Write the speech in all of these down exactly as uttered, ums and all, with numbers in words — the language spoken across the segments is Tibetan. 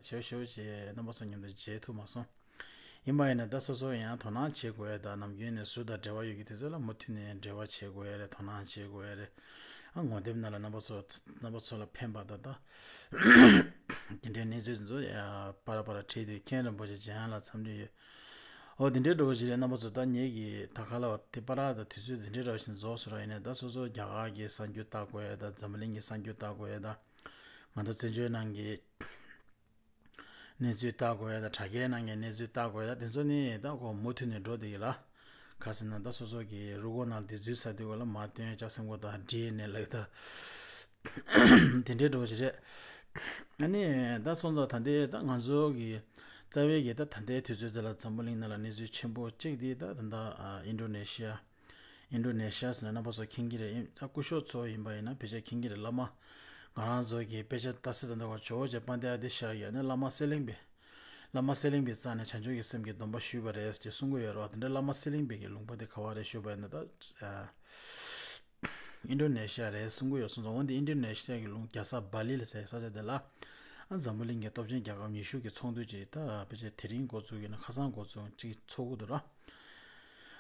ཞེ་པོ་ཞེ་པོ་ཅིག་རྣམ་པ་ཚོ་མཉམ་དུ་མཇལ་ཐུབ་མ་སོང་། ཡིན་པ་ཡིན་ན་ད་སོ་སོ་ཡང་དོ་སྣང་བྱེད་དགོས་ཡ་དང་ནམ་རྒྱུན་ནས་ཟུར་དང་འབྲེལ་བ་ཡོད་ཀྱི་དེ་ཚོ་ལ་མུ་མཐུད་ནས་འབྲེལ་བ་བྱེད་དགོས་ཡ་རེད། དོ་སྣང་བྱེད་དགོས་ཡ་རེད། ཨ་ངོ་དེབ་ནང་ལ་རྣམ་པ་ཚོ་རྣམ་པ་ཚོ་ལ་ཕན་པ་དང་ད་དེ་འདྲའི་གནས་ཚུལ་ཚོ་ཡ་པ་ར་པ་ར་བྲིས་ཏེ་མཁན་རིན་པོ་ཆེ་མཇལ་ཡང་ལ་འཚམས་འདྲི་ཡོད། ཨོ་དེ་འདྲའི་འགྲོ་བ་ཞིག་རེད། རྣམ་པ་ཚོ་ད་ངེད་ཀྱི་ད་ག་ལ་བ་དེ་པ་ར་ད་དུས་ཚོད་འཛིན་གྲྭ་ར་བཞིན་རྫོགས་སོང་ར། ཡིན་ནའི་ད་སོ་སོ་རྒྱ་གར་གྱི་གསར་འགྱུར་ལྟ་དགོས་ཡ་ད་འཛམ་བུ་གླིང་གི་གསར་འགྱུར་ལྟ་དགོས་ཡ་ད་ང་ཚོ་བཙན་བྱོལ་ནང་གི་གནས་ཚུལ་ལྟ་དགོས་ཡ་ད་དྲ་རྒྱའི་ནང་གི་གནས་ཚུལ་ལྟ་དགོས་ཡ་ད་དེ་ཚོ་ནི་ད་ཁོ་མུ་མཐུད་ནས་འགྲོ་བསྡད་ཀྱི་ར། ག་ཟེར་ན་ད་སོ་སོ་གི་རུ་སྒོ་ནང་དེ་འཛུལ་ཚར་དུས་ག་ལ་མ་སྟོན་ལྕགས་སེམས་ཁོ་ད་བྲིས་ནས་ལགས་ད། དེ་འདྲའི་འགྲོ་བ་ཞིག་རེད། ཨ་ནི་ད་སོང་ཙང་ད་ལྟའི་ད་ང་ཚོ་གི་རྩ་བའི་གི་ད་ད་ལྟའི་དུས་ཚོད་དེ་ལ་འཛམ་བུ་གླིང་ནང་ལ་གནས་ཚུལ་ཆེན་པོ་གཅིག་དེ་ད་ད་ད་ཨ་ཨིན་ཌོ་ནེ་ཤི་ཡ། ཨིན་ཌོ་ནེ་ཤི་ཡ་ཟེར་ན་རྣམ་པ་ཚོ་མཁྱེན་གྱི་རེད། ཨིན་ད་སྐུ་ཞབས་ཚོ་ཡིན་པ་ཡིན་ན་ཕལ་ཆེར་མཁྱེན་གྱི་རེད། བླ་མ་ང་རང་ཚོ་གི་དཔེ་ཆ་ལྟ་སྲིད་ད་ད་ག་ཇོ་བོ་རྗེ་དཔལ་ལྡན་ཨ་ཏི་ཤ་ཡིས་ནི་བླ་མ་གསེར་གླིང་པས། བླ་མ་གསེར་གླིང་པའི་རྩ་ནས་བྱང་ཆུབ་ཀྱི་སེམས་ཀྱི་སྡོམ་པ་ཞུས་པ་རེད་ཅེས་གསུང་གི་ཡོད་རེད་བ། དེ་འདྲ་བླ་མ་གསེར་གླིང་པའི་གི་ལུང་པ་དེ་ག་བ་རེད་ཞུས་པ་ཡིན་ན་ད། ཨིན་ཌོ་ནེ་ཤི་ཡ་རེད་གསུང་གི་ཡོད་སོང་ཙང་འོན་ཏེ་ཨིན་ཌོ་ནེ་ཤི་ཡ་གི་ལུང་རྒྱལ་ས་སྦ་ལི་ལ་ཟེར་ས་ཆ་དེ་ལ་ཨ་འཛམ་བུ་གླིང་གི་སྟོབས་ཆེན་རྒྱལ་ཁབ་ཉི་ཤུ་གི་ཚོགས་འདུ་ཅིག་ད་ཕལ་ཆེར་དེ་རིང་འགོ་བཙུགས་ཡིན་ན་ཁ་སང་འགོ་བཙུགས་ཅིག་ཚོགས་ཀྱི་འདུག་ར།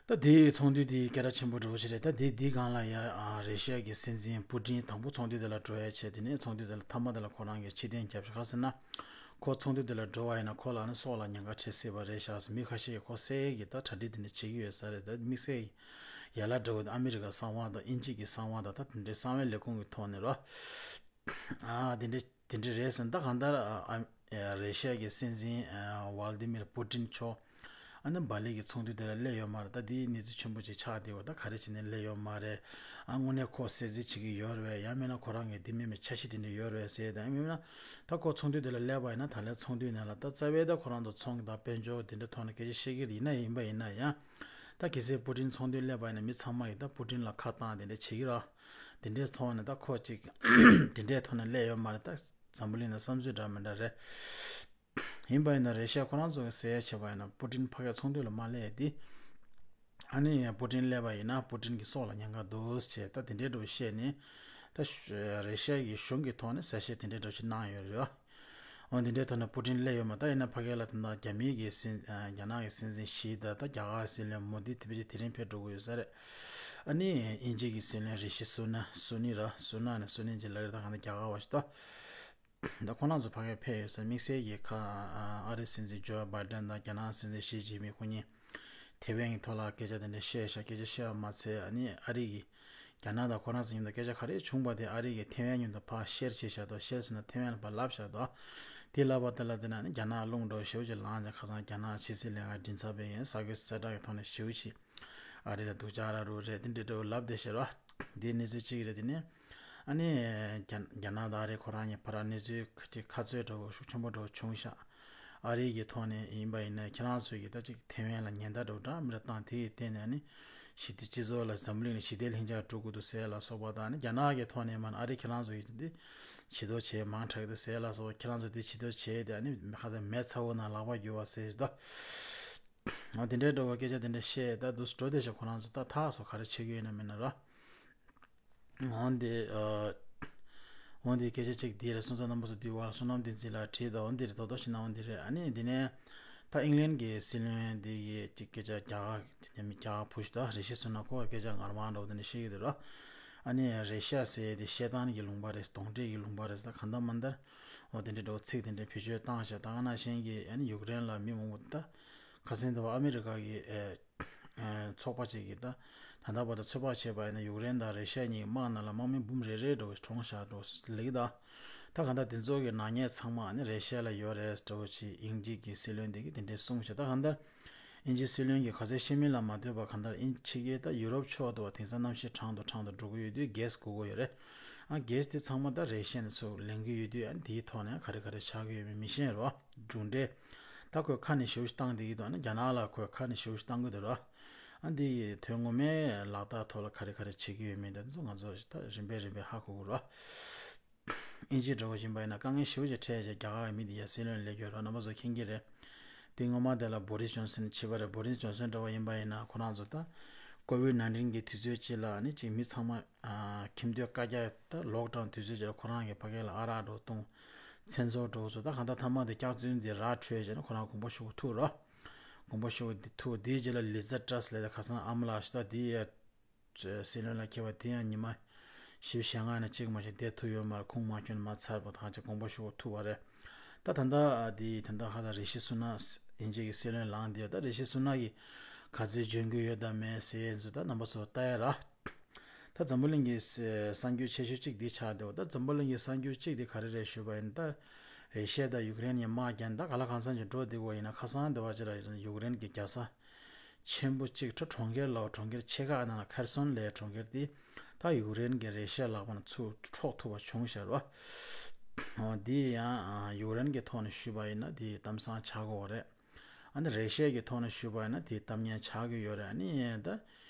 ད་དེའི་ཚོགས་འདུ་དེ་སྐད་གྲགས་ཆེན་པོ་འགྲོ་བ་ཞིག་རེད། ད་དེ་དེའི་སྒང་ལ་ཡ་ཨ་རེ་ཤི་ཡ་གི་སྲིད་འཛིན་པུ་ཏིན་དང་པོ་ཚོགས་འདུ་དེ་ལ་འགྲོ་ཡ་བྱས། དེ་ནས་ཚོགས་འདུ་དེ་ལ་མཐའ་མ་དེ་ལ་ཁོ་རང་གིས་ཕྱིར་འཐེན་བརྒྱབ་ཤག་ག་ཟེར་ན་ཁོ་ཚོགས་འདུ་དེ་ལ་འགྲོ་བ་ཡིན་ན་ཁོ་ལ་ནི་སྲོག་ལ་ཉེན་ཁ་འཕྲད་སྲིད་པ་རེད་ཤག་ཟེར། མི་ཁ་ཤས་ཀྱིས་ཁོ་བསད་ཡས་ཀྱི་ད་གྲ་སྒྲིག་དེ་འདྲ་བྱེད་ཀྱི་ཡོད་ས་རེད། ད་དམིགས་བསལ་ཡ་ལ་འདྲ་བོ་དེ་ཨ་མི་རི་ཀ་གསང་བ་དང་དབྱིན་ཇི་གི་གསང་བ་དང་ད་དེ་འདྲའི་གསང་བའི་ལས་ཁུངས་ཀྱི་ཐོག་ནས་རོ། ཨ་དེ་འདྲ་དེ་འདྲ་རེད་ཟེར་ན་ད་གང་ལྟར་ཨ་ཨ་རེ་ཤི་ཡ་གི་སྲིད་འཛིན་ཨ་ཝལ་ཏི་མིར་པུ་ཏིན་མཆོག་ཨ་ནི་སྦ་ལི་གི་ཚོགས་འདུ་དེ་ལ་སླེབས་ཡོད་མ་རེད། ད་དེའི་གནས་ཚུལ་ཆེན་པོ་ཅིག་ཆགས་བསྡད་པ་ད་ག་རེ་བྱས་ནས་སླེབས་ཡོད་མ་རེད། ཨ་དངོས་གནས་ཁོ་བསད་རྩིས་བྱེད་ཀྱི་ཡོད་རེད་པས། ཡང་མིན་ན་ཁོ་རང་གི་དེ་མིན་པའི་འཆར་གཞི་དེ་འདྲ་ཡོད་རེད་པས་ཟེར། ད་ཡང་མིན་ན་ད་ཁོ་ཚོགས་འདུ་དེ་ལ་སླེབས་པ་ཡིན་ན་ད་ལན་ཚོགས་འདུའི་ནང་ལ་ད་རྩ་བའི་ད་ཁོ་རང་ཚོ་ཚོང་དང་དཔལ་འབྱོར་དེ་འདྲ་ཐོག་ནས་སྐད་ཆ་བཤད་ཀྱི་རེད། ཡིན་ན་ཡིན་པ་ཡིན་ན་ཡང་ད་གལ་སྲིད་པུ་ཏིན་ཚོགས་འདུ་སླེབས་པ་ཡིན་ན་མི་ཚང་མ་གིས་ད་པུ་ཏིན་ལ་ཁ་བཏང་དེ་འདྲ་བྱེད་ཀྱི་རེད། དེ་འདྲའི་ཐོག་ནས་ད་ཁོ་ཅིག་དེ་འདྲའི་ཐོག་ནས་སླེབས་ཡོད་མ་རེད། ད་འཛམ་བུ་གླིང་ལ་བསམ་ཚུལ་འདྲ་མི་འདྲ་རེད། ཡིན་པ་ཡིན་ན་རེ་ཤ་ཁོ་རང་ཚོ་གི་ཟེར་ཡ་བྱས་པ་ཡིན་ན་པུ་ཏིན་ཕ་གིར་ཚོགས་འདུ་ལ་མ་སླེབས་ཏེ། ཨ་ནི་པུ་ཏིན་སླེབས་པ་ཡིན་ན་པུ་ཏིན་གྱི་སྲོག་ལ་ཉེན་ཁ་འདུག་ཟེར་ད་དེ་འདྲའི་འགྲོ་བཤད་ནས་ད་ཤ་རེ་ཤ་གི་གཞུང་གི་ཐོག་ནས་གསལ་བཤད་དེ་འདྲའི་འགྲོ་ཞིག་གནང་ཡོད་རེད། འོ་དེ་འདྲའི་ཐོག་ནས་པུ་ཏིན་སླེབས་ཡོད་མ། ད་ཡིན་ན་ཕ་གི་ལ་ད་ལྟ་རྒྱ་མིའི་གི་སྲིད་རྒྱ་ནག་གི་སྲིད་འཛིན་ཞི་དང་ད་རྒྱ་གར་སྲིད་བློན་མོ་དི་དེ་བས་དེ་རིང་ཕེབས་འགྲོ་གི་ཡོད་ས་རེད། ཨ་ནི་དབྱིན་ཇི་གི་སྲིད་བློན་རི་ཤི་སུ་ན་སུ་ནི་ར་སུ་ན་ནས་སུ་ནི་ཅི་ལ་རེད། ད་གང་ལྟར་རྒྱ་གར་བ་ཞིག་ད། ད་ཁོ་རང་ཚོ་ཕ་གིར་ཕེབས་ཡོད་ས་དམིགས་བསལ་གྱི་ཁ་ཨ་རིའི་སྲིད་འཛིན་ཇོ་བྷའི་ཌེན་དང་རྒྱ་ནག་སྲིད་འཛིན་ཞི་ཅིན་ཕིང་ཁོ་གཉིས་ཐེ་ཝན་གྱི་ཐོག་ལ་སྐད་ཆ་དེ་འདྲ་བཤད་ཤག་སྐད་ཆ་བཤད་པ་མ་ཚད་ཨ་ནི་ཨ་རི་གི་རྒྱ་ནག་དང་ཁོ་རང་ཚོ་མཉམ་དུ་སྐད་ཆ་ག་རེ་བྱུང་པ་དེ་ཨ་རི་གི་ཐེ་ཝན་མཉམ་དུ་ཕར་ཤེར་བྱས་བཞག་འདུག་ཤེར་ཟེར་ན་ཐེ་ཝན་ལ་ཕར་ལབ་བཞག་འདུག་དེ་ལབ་པ་དེ་ལ་དེ་ན་ནི་རྒྱ་ནག་རླུང་འགྲོ་ཞེ་པོ་ཅིག་ལངས་ཀྱང་ཁ་སང་རྒྱ་ནག་ཕྱི་སྲིད་ལས་ཀ་མགྲིན་ཚབ་པས་ཡིན་ས་ཁུལ་གསལ་བསྒྲགས་ཀྱི་ཐོག་ནས་ཞེ་པོ་ཅིག་ཨ་རི་ལ་སྡུག་ཅག་ར་རུ་རེད། དེ་འདྲ་འདྲ་བོ་ལབ་བསྡད་ཤག་ར། དེའི་གནས་ཚུལ་གཅིག་རེད། དེ་ནས་ཨ་ནི་རྒྱ་རྒྱ་ནག་དང་ཨ་རི་ཁོ་རང་གཉིས་བར་གནས་ཚུལ་གཅིག་ཁ་རྩོད་འདྲ་བོ་ཤུགས་ཆེན་པོ་འདྲ་བོ་བྱུང་ཤག་ཨ་རི་གི་ཐོག་ནས་ཡིན་པ་ཡིན་ན་ཁྱེད་རང་ཚོས་ཀྱི་ད་ཅིག་ཐེ་ཝན་ལ་ཉེན་བརྡ་འདྲ་བོ་འདྲ་མི་འདྲ་བཏང་། དེ་ཡི་སྟེང་ནས་ཨ་ནི་ཞི་བདེ་སྤྱི་ཚོགས་ལ་འཛམ་གླིང་ལ་ཞི་བདེ་ལྷིང་འཇགས་འགྲོ་དགོས་འདུག་ཟེར་ལ་སོགས་པ་དང་། ཨ་ནི་རྒྱ་ནག་གི་ཐོག་ནས་མ་ཨ་རི་ཁྱེད་རང་ཚོ་ཡི་འདི་བྱེད་དོ་བྱེད་མང་དྲགས་འདུག་ཟེར་ལ་སོགས་པ། ཁྱེད་རང་ཚོ་འདི་བྱེད་དོ་བྱེད་དེ་ཨ་ནི་ཁ་ཚ་མེ་ཚ་བོ་ནང་ལག་པ་རྒྱུ་བ་ཟེར་ཞིག་ད། འོ་དེ་འདྲའི་འདྲ་བོ་སྐད་ཆ་དེ་འདྲ་བཤད་ད་འདུག་འགྲོ་དེ་ཤ་ཁོ་རང་ཚོ་ད་ཐག་སོ་ག་རེ་བྱེད་ཀྱི་ཡོད་ན་མིན་ན་ར། འོ་འདི་འོ་འདི་སྐད་ཆ་གཅིག་འདི་རེད། སོང་ཙང་རྣམ་པ་ཚོ་འདི་བར་བསོད་ནམས་བསྟན་འཛིན་ལགས་བྲིས་དང་འོ་འདི་རེད། རྡོག་རྡོག་ཤིག་ན་འོ་འདི་རེད། ཨ་ནི་འདི་ནས་ད་ཨིང་ལན་གྱི་སྲིད་བློན་འདི་གི་གཅིག་སྐད་ཆ་རྒྱ་གར་རྒྱ་མི་རྒྱ་གར་བུ་ཞིག་ད་རེ་ཤི་སུ་ན་ཁོ་སྐད་ཆ་ངར་མ་འདྲ་བོ་དེ་འདྲ་བཤད་ཀྱི་འདུག་ར། ཨ་ནི་རེ་ཤ་ཟེར་དེ་ཤེ་ཏང་གི་ལུང་པ་རེད། གདོན་འདྲེ་གི་ལུང་པ་རེད། ད་གང་ལྟར་མ་ལྟར་འོ་དེ་འདྲའི་འདྲ་བོ་ཚིག་དེ་འདྲའི་བེད་སྤྱོད་བཏང་ཤག་ད་ག་ནང་བཞིན་གྱི་ཨ་ནི་ཡུཀ་རེན་ལ་མི་མང་པོ་ད་ཁ་སང་དེ་བ་ཨ་མི་རི་ཀ་གི་ཨེ་ཚོགས་པ་ཅིག་གིས་ད་ད་ལྟ་བར་དུ་ཚོད་དཔག་བྱས་པ་ཡིན་ན་ཡུཀ་རེན་དང་རེ་ཤ་གཉིས་ཀྱི་དམག་ནང་ལ་དམག་མི་འབུམ་རེ་རེ་འདྲ་བོ་གྲོངས་ཤག་འདྲ་བོ་ལེགས་ད། ད་གང་ལྟར་དེ་ཚོ་གི་ནག་ཉེས་ཚང་མ་ནི་རེ་ཤ་ལ་ཡོད་རེད་འདྲ་བོ་ཅིག་དབྱིན་ཇི་གི་སྲིད་བློན་དེ་གིས་དེ་འདྲའི་གསུངས་ཤག་ད་གང་ལྟར་དབྱིན་ཇི་སྲིད་བློན་གྱིས་ག་ཚོད་བཤད་མིན་ལ་མ་ལྟོས་པར་གང་ལྟར་དབྱིན་ཕྱི་རྒྱལ་ད་ཡུ་རོབ་ཕྱོགས་དུ་བ་དེང་སང་གནམ་གཤིས་གྲང་དུ་གྲང་དུ་འགྲོ་གི་ཡོད་དུས་གེ་སི་དགོས་ཀྱི་ཡོད་རེད། ཨ་གེ་སི་དེ་ཚང་མ་ད་རེ་ཤ་ནས་ཚུར་ལེན་གྱི་ཡོད་དུས་ཨ་དེའི་ཐོག་ནས་ག་རེ་ག་རེ་ཆགས་ཀྱི་ཡོད་མེད་མི་ཤེས་རོ། གྲུབ་འབྲས། ད་ཁོས་ཁ་ནས་ཞེ་པོ་ཞིག་བཏང་བསྡད་ཀྱི་འདུག་ཨ་ནི་རྒྱ་ནག་ལ་ཁོས་ཁ་ནས་ཞེ་པོ་ཞིག་བཏང་གི་འདུག་ར། ཨ་འདི་ཡི་དོན་ངོ་མའི་ལག་བསྟར་ཐོག་ལ་ག་རེ་ག་རེ་བྱེད་ཀྱི་ཡོད་མེད་ད་འདི་ཚོ་ང་ཚོ་ད་རིམ་པས་རིམ་པས་ཧ་གོ་དགོས་ར། ཨིན་ཇི་འདྲ་བོ་ཡིན་པ་ཡིན་ན་དཀའ་ངལ་ཞེ་པོ་ཅིག་འཕྲད་བྱས་རྒྱ་གར་གྱི་མི་འདི་ཡ་སྲིད་བློན་སླེབས་ཡོད་ར། རྣམ་པ་ཚོ་མཁྱེན་གྱི་རེད། འདི་སྔོན་མ་དེ་ལ་བོ་རིས་ཇོན་སན་བྱས་པ་རེད། བོ་རིས་ཇོན་སན་འདྲ་བོ་ཡིན་པ་ཡིན་ན་ཁོ་རང་ཚོ་ད་ཀོ་ཝིད་ནའིན་ཊིན་གི་དུས་ཚོད་ཅིག་ལ་ཨ་ནི་ཅིག་མི་ཚང་མ་ཨ་ཁྱིམ་སྡོད་བཀའ་རྒྱ་ད་ལོག་ཌའུན་དུས་ཚོད་ཅིག་ལ་ཁོ་རང་གི་ཕ་གི་ལ་ཨ་རག་འདྲ་བོ་བཏུང་ མཚན་ཚོགས་འགྲོ་ཚོ་ད་གང་ལྟར་ཐ་མ་དེ་སྐྱག་རྫུན་དེ་ར་འཕྲོད་བྱས་ན་ཁོ་རང་དགོངས་པ་ཞུ་གི་ཐུག་རོ། དགོངས་པ་ཞུ་གི་ཐུག་དེའི་རྗེས་ལ་ལི་ཛ་ཏྲ་སི་ལབ་ད་ཁ་སང་ཨ་མ་ལགས་ཤི་ད་དེ་ཡ། སྲིད་བློན་ལ་འཁེལ་བ་དེ་ཡང་ཉི་མ་བཞི་བཅུ་ཞེ་ལྔ་ནས་གཅིག་མ་ཞིག་བསྡད་ཐུབ་ཡོད་མ་རེད། ཁུངས་མ་འཁྱོལ་མ་ཚར་བ་ཐང་ཆ་དགོངས་པ་ཞུ་གི་ཐུག་པ་རེད། ད་ད་ལྟ་དེ་ད་ལྟ་ཧ་ད་རེ་ཤི་སུ་ན་ཨིན་ཇི་གི་སྲིད་བློན་ལངས་དེ་ད་རེ་ཤི་སུ་ན་གི་ག་ཚོད་འཇོན་གི་ཡོད་དམ་མེད་ཟེར་ཚོ་ད་རྣམ་པ་ཚོ་ལྟ་ཡ་ར། ད་འཛམ་བུ་གླིང་གི་གསར་འགྱུར་ཆེ་ཤོས་གཅིག་འདི་ཆགས་བསྡད་པ་ད་འཛམ་བུ་གླིང་གི་གསར་འགྱུར་གཅིག་འདི་ག་རེ་རེད་ཞུས་པ་ཡིན་ད། རེ་ཤི་ཡ་དང་ཡུཀ་རེན་གཉིས་དམག་རྒྱག་ད་ག་ལ་གང་འཚམ་ཅིག་འགྲོ་བསྡད་པ་ཡིན་ན་ཁ་སང་འདི་བ་ཅི་ར་ཡུཀ་རེན་གི་རྒྱལ་ས་ཆེན་པོ་གཅིག་ཁྲོ་གྲོང་ཁྱེར་ལ་གྲོང་ཁྱེར་ཆེ་ཁག་ནང་ལ་ཁེར་སོན་ལའི་གྲོང་ཁྱེར་དེ་ད་ཡུཀ་རེན་གི་རེ་ཤི་ཡ་ལག་པ་ནས་ཚུར་འཕྲོག་ཐུབ་པ་བྱུང་ཤག་ར། འདི་ཡང་ཡུཀ་རེན་གི་ཐོག་ནས་ཞུས་པ་ཡིན་ན་དེ་གཏམ་བཟང་ཆགས་ཀྱི་ཡོད་རེད། ཨ་ནི་རེ་ཤི་ཡ་གི་ཐོག་ནས་ཞུས་པ་ཡིན་ན་དེ་གཏམ་ངན་ཆགས་ཀྱི་ཡོད་རེད། ཨ་ནི་ད་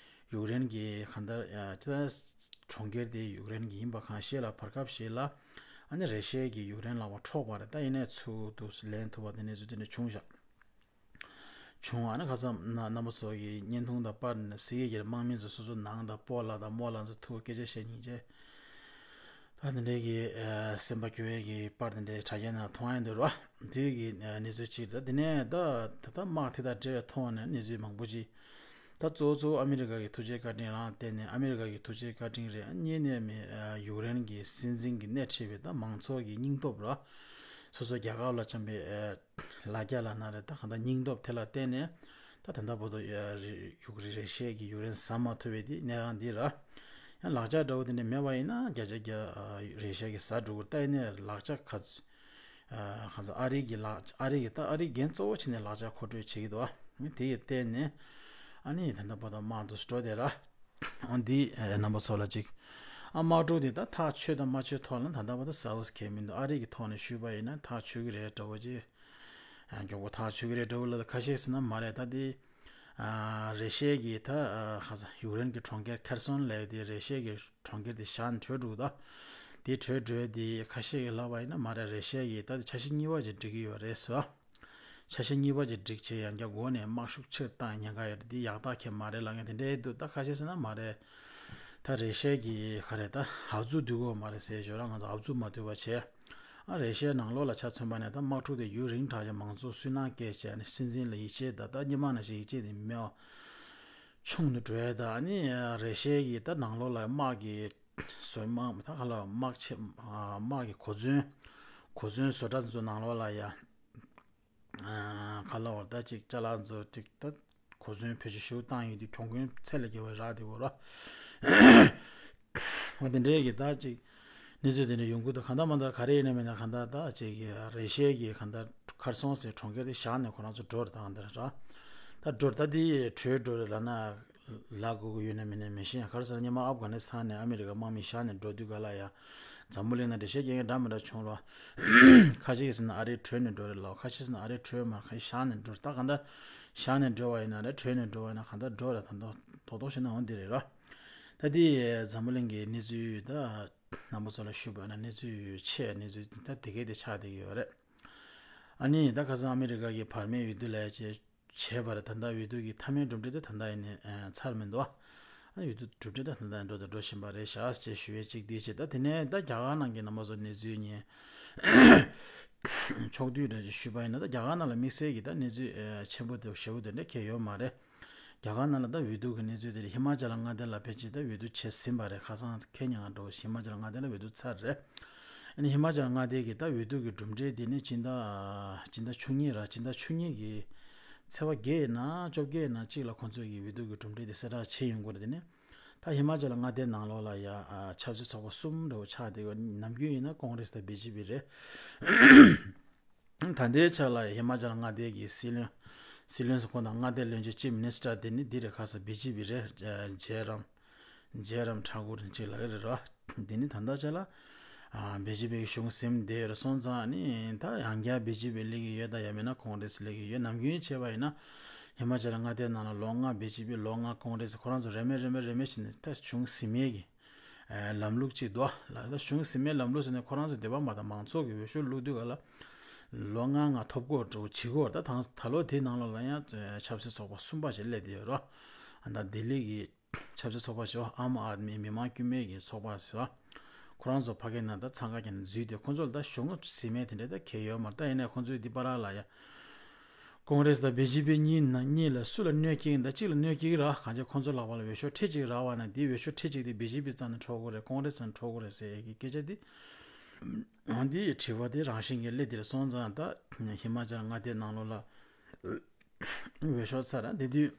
ཡུཀ་རེན་གི་གང་ལྟར་ཅི་ད་གྲོང་ཁྱེར་དེ་ཡུཀ་རེན་གི་ཡིན་པ་གང་ཤེས་ལ་བར་སྐབས་ཤིག་ལ་ཨ་ནི་རེ་ཤི་ཡ་གི་ཡུཀ་རེན་ལག་པ་འཕྲོག་པ་རེད། ད་ཡིན་ནའི་ཚུར་དུ་ལེན་ཐུབ་པ་དེ་ནས་ཚུར་དེ་ནས་བྱུང་ཤག་བྱུང་བ་ནི་ཁ་སང་ན་རྣམ་པ་ཚོ་གི་བརྙན་ཐུང་དང་པར་ནས་སི་གེ་གི་དམག་མི་ཚོ་སོ་སོ་ནང་དང་སྤོ་ལགས་དང་རྨོ་ལགས་ཚོ་ཐུག་སྐད་ཆ་བཤད་སྙིང་རྗེ། ད་དེ་འདྲའི་གི་སེམས་པ་སྐྱོ་བའི་གི་པར་དེ་འདྲའི་དྲ་རྒྱ་ནང་མཐོང་ཡ་འདུག་ར། དེ་གི་གནས་ཚུལ་གཅིག་ད་དེ་ནས་ད་ད་ད་དམག་དེ་དང་འབྲེལ་བའི་ཐོག་ནས་གནས་ཚུལ་མང་པོ་ཅིག་ད་གཙོ་བོ་གཙོ་བོ་ཨ་མི་རི་ཀ་གི་ཐུགས་རྗེ་བཀའ་དྲིན་ལ་བརྟེན་ནས་ཨ་མི་རི་ཀ་གི་ཐུགས་རྗེ་བཀའ་དྲིན་རེད། གཉིས་ནས་མི་ཡུཀ་རེན་གི་སྲིད་འཛིན་གི་སྣེ་ཁྲིད་པའི་ད་མང་ཚོགས་ཀྱི་སྙིང་སྟོབས་ར། སོ་སོ་རྒྱལ་ཁབ་ལ་བཅངས་པའི་ལ་རྒྱ་ལ་ན་རེ་ད་གང་ལྟར་སྙིང་སྟོབས་དེ་ལ་བརྟེན་ནས་ད་ད་ལྟ་བར་དུ་ཡ་རི་ཡུཀ་རི་རེ་ཤི་ཡ་གི་ཡུཀ་རེན་ཟ་མ་ཐུབ་པའི་དེ་གནས་སྟངས་འདི་ར། ཡང་ལག་ཆ་འདྲ་བོ་དེ་འདྲ་མེད་པ་ཡིན་ན་བརྒྱ་ཆ་བརྒྱ་རེ་ཤི་ཡ་གི་ཟ་འགྲོ་གི་རེད། ད་ཡིན་ནའི་ལག་ཆ་ག་ཚོད་གང་ཚོད་ཨ་རི་གི་ལག་ཨ་རི་གི་ད་ཨ་རི་འགན་གཙོ་བོ་བྱས་ནས་ལག་ཆ་མཁོ་སྤྲོད་བྱེད་ཀྱི་འདུག་ཨ་དེ་ཡི་བརྟེན་ནས་ཨ་ནི་ད་ལྟ་བར་དུ་དམག་འདུག་སྤྲོ་དེ་ར། འོ་འདི་རྣམ་པ་ཚོ་ལ་ཅིག་ཨ་དམག་འཁྲུག་འདི་ད་ཐག་ཆོད་དང་མ་ཆོད་ཐོག་ལ་ད་ལྟ་བར་དུ་ཟ་འོས་གལ་མི་འདུག་ཨ་རི་གི་ཐོག་ནས་ཞུས་པ་ཡིན་ན་ཐག་ཆོད་ཀྱི་རེད་འདྲ་བོ་ཅིག་མགྱོགས་པོ་ཐག་ཆོད་ཀྱི་རེད་འདྲ་བོ་ལ་ཁ་ཤས་ཟེར་ན་མ་རེད། ད་འདི་རེ་ཤི་ཡ་གི་ད་ཁ་ས་ཡུཀ་རེན་གྱི་གྲོང་ཁྱེར་ཁེར་སོན་ལབ་དེ་རེ་ཤི་ཡ་གི་གྲོང་ཁྱེར་དེ་བཞག་ནས་བྲོས་འགྲོ་གི་ད། དེ་བྲོས་འགྲོ་དེ་ཁ་ཤས་ཀྱིས་ལབ་པ་ཡིན་ན་མ་རེད། རེ་ཤི་ཡ་གི་ད་འཆར་གཞི་གཉིས་པ་ཅིག་སྒྲིག་གི་ཡོད་རེད་ཟེར། འཆར་གཞི་གཉིས་པ་ཅིག་སྒྲིག་བྱས་ཡང་བསྐྱར་འགོ་ནས་དམག་ཤུགས་ཆེར་བཏང་ཉེན་ཁ་ཡོད་རེད། འདི་ཡག་རྟགས་ཁྱད་མ་རེད་ལབ་མཁན་དེ་འདྲའི་འདུག་ད་ཁ་ཤས་ཟེར་ན་མ་རེད། ད་རེ་ཤི་ཡ་གི་ག་རེད་ད་ཨབ་ཛུ་སྡུག་གོ་མ་རེད་ཟེར་ཞོར་ང་ཚོ་ཨབ་ཛུ་མ་སྡུག་པ་བྱས། ཨ་རེ་ཤི་ཡའི་ནང་ལོགས་ལ་ཆ་མཚོན་པ་ནས་ད་དམག་འཁྲུག་དེ་ཡུན་རིང་དྲགས་ཀྱང་མང་ཚོགས་སུན་སྣང་སྐྱེས་བྱས་ནས་སྲིད་འཛིན་ལ་ཡིད་ཆེས་ད་ད་སྔོན་མ་ནང་བཞིན་ཡིད་ཆེས་དེ་མེད་པ་ཆུང་དུ་འགྲོ་ཡ་ད། ཨ་ནི་རེ་ཤི་ཡའི་ད་ནང་ལོགས་ལ་དམག་གི་བཟོ་དམག་ད་ག་ལ་དམག་ཆེ་དམག་གི་གོ་མཚོན་གོ་མཚོན་བཟོ་གྲྭ་ཚོ་ནང་ལོགས་ལ་ཡ། ཁ་ལ་བར་ད་ཅིག་ཅ་ལག་ཚོ་ཅིག་ད་གོ་མཚོན་བེད་སྤྱོད་ཞུ་བཏང་ཡོད་དུས་གྱོང་གུན་ཚད་ལས་བརྒལ་བ་རག་དེ་བོ་ར། འོ་དེ་འདྲའི་གི་ད་ཅིག་གནས་ཚུལ་དེ་འདྲ་ཡོང་གི་འདུག་གང་ལྟར་མ་ལྟར་ག་རེ་ཡིན་ན་མིན་ན་གང་ལྟར་ད་ཅིག་རེ་ཤི་ཡའི་གི་གང་ལྟར་ཁར་སོང་སའི་གྲོང་ཁྱེར་དེ་བཞག་ནས་ཁོ་རང་ཚོ་འགྲོ་རེད་ད་གང་ལྟར་ར། ད་འགྲོ་ད་དེ་བྲོས་འགྲོ་རེད་ལབ་ན་ལབ་དགོས་ཀྱི་ཡོད་ན་མིན་ན་མི་ཤེས། ག་རེ་ཟེར་ན་སྔོན་མ་ཨབ་གྷ་ནི་སི་ཐན་ནས་ཨ་མི་རི་ཀ་དམག་མི་བཞག་ནས་འགྲོ་དུས་ག་ལ་ཡ། འཛམ་བུ་གླིང་ན་འགྲེལ་བཤད་རྒྱག་མཁན་འདྲ་མི་འདྲ་བྱུང་རོགས། ཁ་ཤས་ཀྱིས་ཟེར་ན་ཨ་རིར་བྲོས་ནས་འགྲོ་རེད་ལོ། ཁ་ཤས་ཀྱིས་ཟེར་ན་ཨ་རིར་བྲོས་མ་ཁ་ཤས་བཞག་ནས་འགྲོ་རེད། ད་གང་ལྟར་བཞག་ནས་འགྲོ་བ་ཡིན་ན་རེད། བྲོས་ནས་འགྲོ་བ་ཡིན་ན་གང་ལྟར་འགྲོ་རེད། ད་མདོག་མདོག་མདོག་བྱས་ན་འོང་འདི་རེད་རོ། ད་འདི་འཛམ་བུ་གླིང་གི་གནས་ཚུལ་ད་རྣམ་པ་ཚོ་ལ་ཞུས་པ་ན་གནས་ཚུལ་ཆེ་གནས་ཚུལ་ད་དེ་གས་དེ་ཆགས་བསྡད་ཀྱི་ཡོད་རེད། ཨ་ནི་ད་ཁ་སང་ཨ་མི་རི་ཀ་གི་བར་མའི་འོས་བསྡུ་ལས་བྱེད་བྱས་པ་རེད། ད་ལྟ་འོས་བསྡུ་གི་མཐའ་མའི་གྲུབ་འབྲས་དེ་ད་ལྟ་ཡིན་ནས་ཚར་མི་འདུག་ཨ་འོས་བསྡུ་གྲུབ་འབྲས་དེ་ད་ལྟ་ཡིན་འགྲོ་དང་འགྲོ་བཞིན་པ་རེད་ཤག་ཅེས་ཞུ་ཡས་གཅིག་དེ་བྱས། ད་དེ་ནས་ད་རྒྱ་གར་ནང་གི་རྣམ་པ་ཚོ་གནས་ཚུལ་ཉན་ཕྱོགས་བསྡུས་འདྲ་ཞིག་ཞུས་པ་ཡིན་ན། ད་རྒྱ་གར་ནང་ལ་དམིགས་བསལ་གྱི་ད་གནས་ཚུལ་ཆེན་པོ་དེ་ཞེ་པོ་དེ་འདྲ་གང་ཡོད་མ་རེད། རྒྱ་གར་ནང་ལ་ད་འོས་བསྡུ་གི་གནས་ཚུལ་དེ་རེད། ཧི་མ་ཅལ་མངའ་སྡེ་ལ་ཕལ་ཆེར་ད་འོས་བསྡུ་བྱས་ཟིན་པ་རེད། ཁ་སང་ཁེ་ཉིན་འགྲོ་ཧི་མ་ཅལ་མངའ་སྡེ་ལ་འོས་བསྡུ་ཚར་རེད། ཨ་ནི་ཧི་མ་ཅལ་མངའ་སྡེ་གི་ད་འོས་བསྡུ་གི་གྲུབ་འབྲས་དེ་ནི་སྤྱི་ཟླ་སྤྱི་ཟླ་བཅུ་གཉིས་ར་སྤྱི་ཟླ་བཅུ་གཉིས་ཀྱི་ཚེས་པ་བརྒྱད་ཡིན་ན་བཅོ་བརྒྱད་ཡིན་ན་གཅིག་ལ་ཁོང་ཚོས་ཀྱི་འོས་བསྡུ་གི་གྲུབ་འབྲས་དེ་གསལ་བསྒྲགས་བྱེད་ཡོང་གི་རེད། དེ་ནི་ད་ཧི་མ་ཅལ་མངའ་སྡེའི་ནང་ལོགས་ལ་ཡ་ཆབ་སྲིད་ཚོགས་པ་གསུམ་འདྲ་བོ་ཆགས་བསྡད་ཡོད། ནམ་རྒྱུན་ཡིན་ན་ཀོང་རེས་དང་བི་ཇེ་པི་རེད། ད་ལྟའི་ཆ་ལ་ཧི་མ་ཅལ་མངའ་སྡེ་གི་སྲིད་བློན་སྲིད་བློན་ཟེར་ཁོང་དང་མངའ་སྡེ་བློན་ཆེན་ཅིབ་མི་ནི་སི་ཊར་དེ་ནི་འདི་རེད། ཁ་ས་བི་ཇེ་པི་རེད། ཇེ་རམ་ཇེ་རམ་ཐ་གུར་ཅིག་ལ་རེད་ར། འདི་ནི་ད་ལྟ་ཆ་ལ་བི་ཇེ་པི་གི་གཞུང་ཟིན་བསྡད་ཡོད་རེད། སོང་ཙང་ནི་ད་ཡང་བསྐྱར་བི་ཇེ་པི་སླེབས་ཀྱི་ཡོད་ད་ཡང་མིན་ན་ཀོང་རེས་སླེབས་ཀྱི་ཡོད། ནམ་རྒྱུན་བྱས་པ་ཡིན་ན་ཧི་མ་ཅལ་མངའ་སྡེའི་ནང་ལ་ལོ་ལྔ་བི་ཇེ་པི་ལོ་ལྔ་ཀོང་རེས་ཁོ་རང་ཚོ་རེ་མེད་རེ་མེད་རེ་མེད་བྱས་ནས་ད་གཞུང་ཟིན་ཡས་ཀྱི་ལམ་ལུགས་གཅིག་འདུག་ལ། ད་གཞུང་ཟིན་མའི་ལམ་ལུགས་ཟེར་ནས་ཁོ་རང་ཚོ་འདོད་པ་མ་དང་མང་ཚོགས་ཀྱི་འོས་ཤོག་བླུག་དུས་ག་ལ་ལོ་ལྔ་ལྔ་ཐོབ་གོ་འགྲོ་བྱེད་གོ། ད་དང་ད་ལོ་དེའི་ནང་ལོགས་ལ་ཡང་ཆབ་སྲིད་ཚོགས་པ་གསུམ་པ་ཞིག་སླེབས་བསྡད་ཡོད་རོ། ད་ལྡི་ལི་གི་ཆབ་སྲིད་ཚོགས་པ་ཞིག་ཨམ་ཨད་མི་མི་དམངས་དཀྱུས་མའི་གི་ཚོགས་པ་ཞིག་ཁོ་རང་ཚོ་ཕ་གི་ནང་ད་འཚང་ཁ་རྒྱག་ནས་འཛུལ་དུས་ཁོ་ཚོ་ལ་ད་གཞུང་ཟེར་མཁན་དེ་འདྲ་ད་གལ་ཡོད་མ་རེད། ད་ཡིན་ནའི་ཁོ་ཚོའི་འདི་བར་ལ་ཡ། ཀོང་རེས་དང་བི་ཇེ་པི་གཉིས་ནང་གཉིས་ལ་སུ་ལ་གནོད་སྐྱེལ་གྱི་ཡིན། ད་གཅིག་ལ་གནོད་སྐྱེལ་གྱི་རེད། གང་ཅི་ཁོ་ཚོ་ལག་པ་ལ་འོས་ཤོག་ཁྲི་གཅིག་རག་པ་ན་དེའི་འོས་ཤོག་ཁྲི་གཅིག་དེ་བི་ཇེ་པི་རྩ་ནས་འཕྲོག་དགོས་རེད། ཀོང་རེས་རྩ་ནས་འཕྲོག་དགོས་རེད་ཟེར་ཡ་གི་སྐད་ཆ་དེ། འོན་ཏེ་དྲི་བ་དེ་རང་བཞིན་གྱིས་སླེབས་དེར་སོང་ཙང་ད་ཧི་མ་ཅལ་མངའ་སྡེའི་ནང་ལོགས་ལ་འོས་ཤོག་ཚར་དེ་དུས།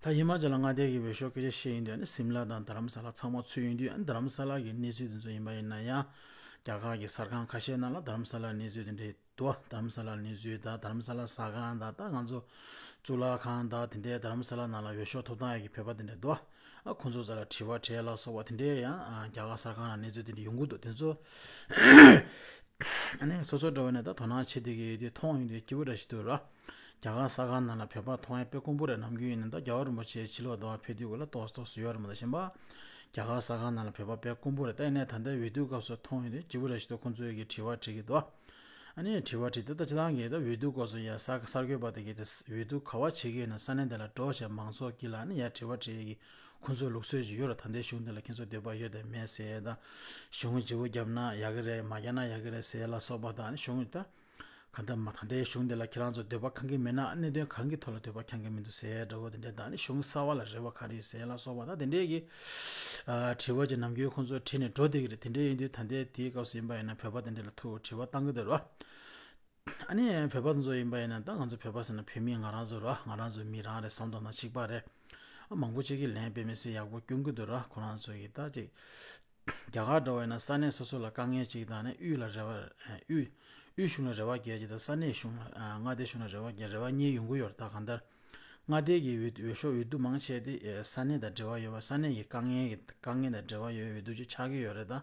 ད་ཧི་མ་ཅལ་མངའ་སྡེ་གི་འོས་ཤོག་སྐད་ཆ་བཤད་ཡིན་དུས་ཨ་ནི་སིམ་ལ་དང་དྷ་རམ་ས་ལ་ཚང་མ་ཚུད་ཡོང་དུས་ཨ་ནི་དྷ་རམ་ས་ལ་གི་གནས་ཚུལ་དེ་ཚོ་ཡིན་པ་ཡིན་ན་ཡང་རྒྱ་གར་གྱི་གསར་ཁང་ཁ་ཤས་ནང་ལ་དྷ་རམ་ས་ལ་གནས་ཚུལ་དེ་འདྲའི་འདུག་དྷ་རམ་ས་ལ་གནས་ཚུལ་དང་དྷ་རམ་ས་ལ་ཟ་ཁང་དང་ད་ང་ཚོ་གཙུག་ལག་ཁང་དང་དེ་འདྲའི་དྷ་རམ་ས་ལ་ནང་ལ་འོས་ཤོག་ཐོབ་ཐང་ཡོད་ཀྱི་བོད་པ་དེ་འདྲ་འདུག་ཨ་ཁོང་ཚོ་རྩ་ལ་དྲི་བ་དྲིས་ལ་སོགས་པ་དེ་འདྲའི་ཡང་ཨ་རྒྱ་གར་གསར་ཁང་ལ་གནས་ཚུལ་དེ་འདྲ་ཡོང་གི་འདུག་དེ་ཚོ་ཨ་ནི་སོ་སོ་འདྲ་བོ་ནས་ད་དོ་སྣང་བྱེད་བསྡད་ཀྱི་ཡོད་དུས་མཐོང་ཡོང་དུས་སྐྱིད་པོ་འདྲ་ཞིག་འདུག་ར། རྒྱ་གར་གསར་ཁང་ནང་ལ་བོད་པ་མཐོང་ཡ་དཔེ་དཀོན་པོ་རེད། ནམ་རྒྱུན་ཡིན་ན་ད་རྒྱལ་བ་རིན་པོ་ཆེ་ཕྱི་ལོགས་དུ་ཕེབས་དུས་སྐབས་ལ་ཏོག་ཙམ་ཏོག་ཙམ་ཡོད་རེད་མ་གཏོགས་གཞན་པ། རྒྱ་གར་གསར་ཁང་ནང་ལ་བོད་པ་དཔེ་དཀོན་པོ་རེད། ད་ཡིན་ནའི་ད་ལྟའི་འོས་བསྡུ་སྐབས་སུ་མཐོང་ཡོང་དུས་སྐྱིད་པོ་འདྲ་ཞིག་འདུག་ཁོང་ཚོས་ཀྱི་དྲི་བ་དྲིས་ཀྱི་འདུག་ཨ་ནི་དྲི་བ་དྲིས་ཏེ་ད་སྤྱིར་བཏང་གི་ད་འོས་བསྡུ་སྐབས་སུ་ཡ་གསར་གསར་འགོད་པ་དེ་གིས་ད་འོས་བསྡུ་ག་བ་བྱེད་ཀྱི་ཡོད་ན་ས་གནས་དེ་ལ་འགྲོ་བྱས་མང་ཚོགས་དཀྱིལ་ལ་ཨ་ནི་ཡ་དྲི་བ་དྲིས་ཀྱི་ཁོང་ཚོའི་ལུགས་སྲོལ་ཅིག་ཡོད་རེད། ད་ལྟའི་གཞུང་དེ་ལ་ཁྱེད་ཚོ་འདོད་པ་ཡོད་དམ་མེད་ཟེར་ཡ་དང་། གཞུང་བརྗེ་པོ་བརྒྱབ་ན་ཡག་གི་རེད། མ་བརྒྱབ་ན་ཡག་གི་རེད་ཟེར་ཡ་ལ་སོགས་པ་དང་། ཨ་ནི་གཞུང་ད་གང་ལྟར་མ་ད་ལྟའི་གཞུང་དེ་ལ་ཁྱེད་རང་ཚོ་འདོད་པ་ཁེངས་ཀྱི་མེད་ན་གནད་དོན་གང་གི་ཐོག་ལ་འདོད་པ་ཁེངས་ཀྱི་མི་འདུག་ཟེར་ཡ་འདྲ་བོ་དེ་འདྲས་དང་། ཨ་ནི་གཞུང་གསར་པ་ལ་རེ་བ་ག་རེ་ཡོད་ཟེར་ཡ་ལ་སོགས་པ་དང་དེ་འདྲས་ཀྱི་ཨ་དྲི་བ་ཅིག་ནམ་རྒྱུན་ཁོང་ཚོ་དྲིས་ནས་འགྲོ་བསྡད་ཀྱི་རེད། དེ་འདྲས་ཡིན་དུས་ད་ལྟའི་དེའི་སྐབས་སུ་ཡིན་པ་ཡིན་ན་བོད་པ་དེ་འདྲས་ལ་ཐུག་དྲི་བ་བཏང་གི་འདུག་ར། ཨ་ནི་བོད་པ་དེ་ཚོ་ཡིན་པ་ཡིན་ན་ད་ང་ཚོ་བོད་པ་ཟེར་ན་བོད་མི་ང་རང་ཚོ་ར། ང་རང་ཚོ་མི་རང་རེད་བསམ་དང་ན་གཅིག་པ་རེད། ཨ་མང་པོ་ཅིག་གིས་ལན་དཔེ་མི་སྲིད་ཡག་པོ་སྐྱོན་གྱི་འདུག་ར། ཁོ་རང་ཚོ་ཡིས་ད་ཅིག་རྒྱ་གར་འདྲ་བོ་ཡིན་ན་ས་གནས་སོ་སོ་ལ་དཀའ་ངལ་ཅིག་དང་ནི་དབུས་ལ་རེ་བ་དབུས་དབུས་གཞུང་ལ་རེ་བ་རྒྱག་ཅིག་དང་ས་གནས་གཞུང་ལ་མངའ་སྡེ་གཞུང་ལ་རེ་བ་རྒྱག་རེ་བ་གཉིས་ཡོང་གི་ཡོད་རེད། ད་གང་ལྟར་མངའ་སྡེ་གི་འོས་འོས་ཤོག་འོས་བསྡུ་མང་ཆེ་དེ་ས་གནས་དང་འབྲེལ་བ་ཡོད་པ། ས་གནས་ཀྱི་དཀའ་ངལ་གྱི་དཀའ་ངལ་དང་འབྲེལ་བ་ཡོད་འོས་བསྡུ་ཅིག་ཆགས་ཀྱི་ཡོད་རེད། ད་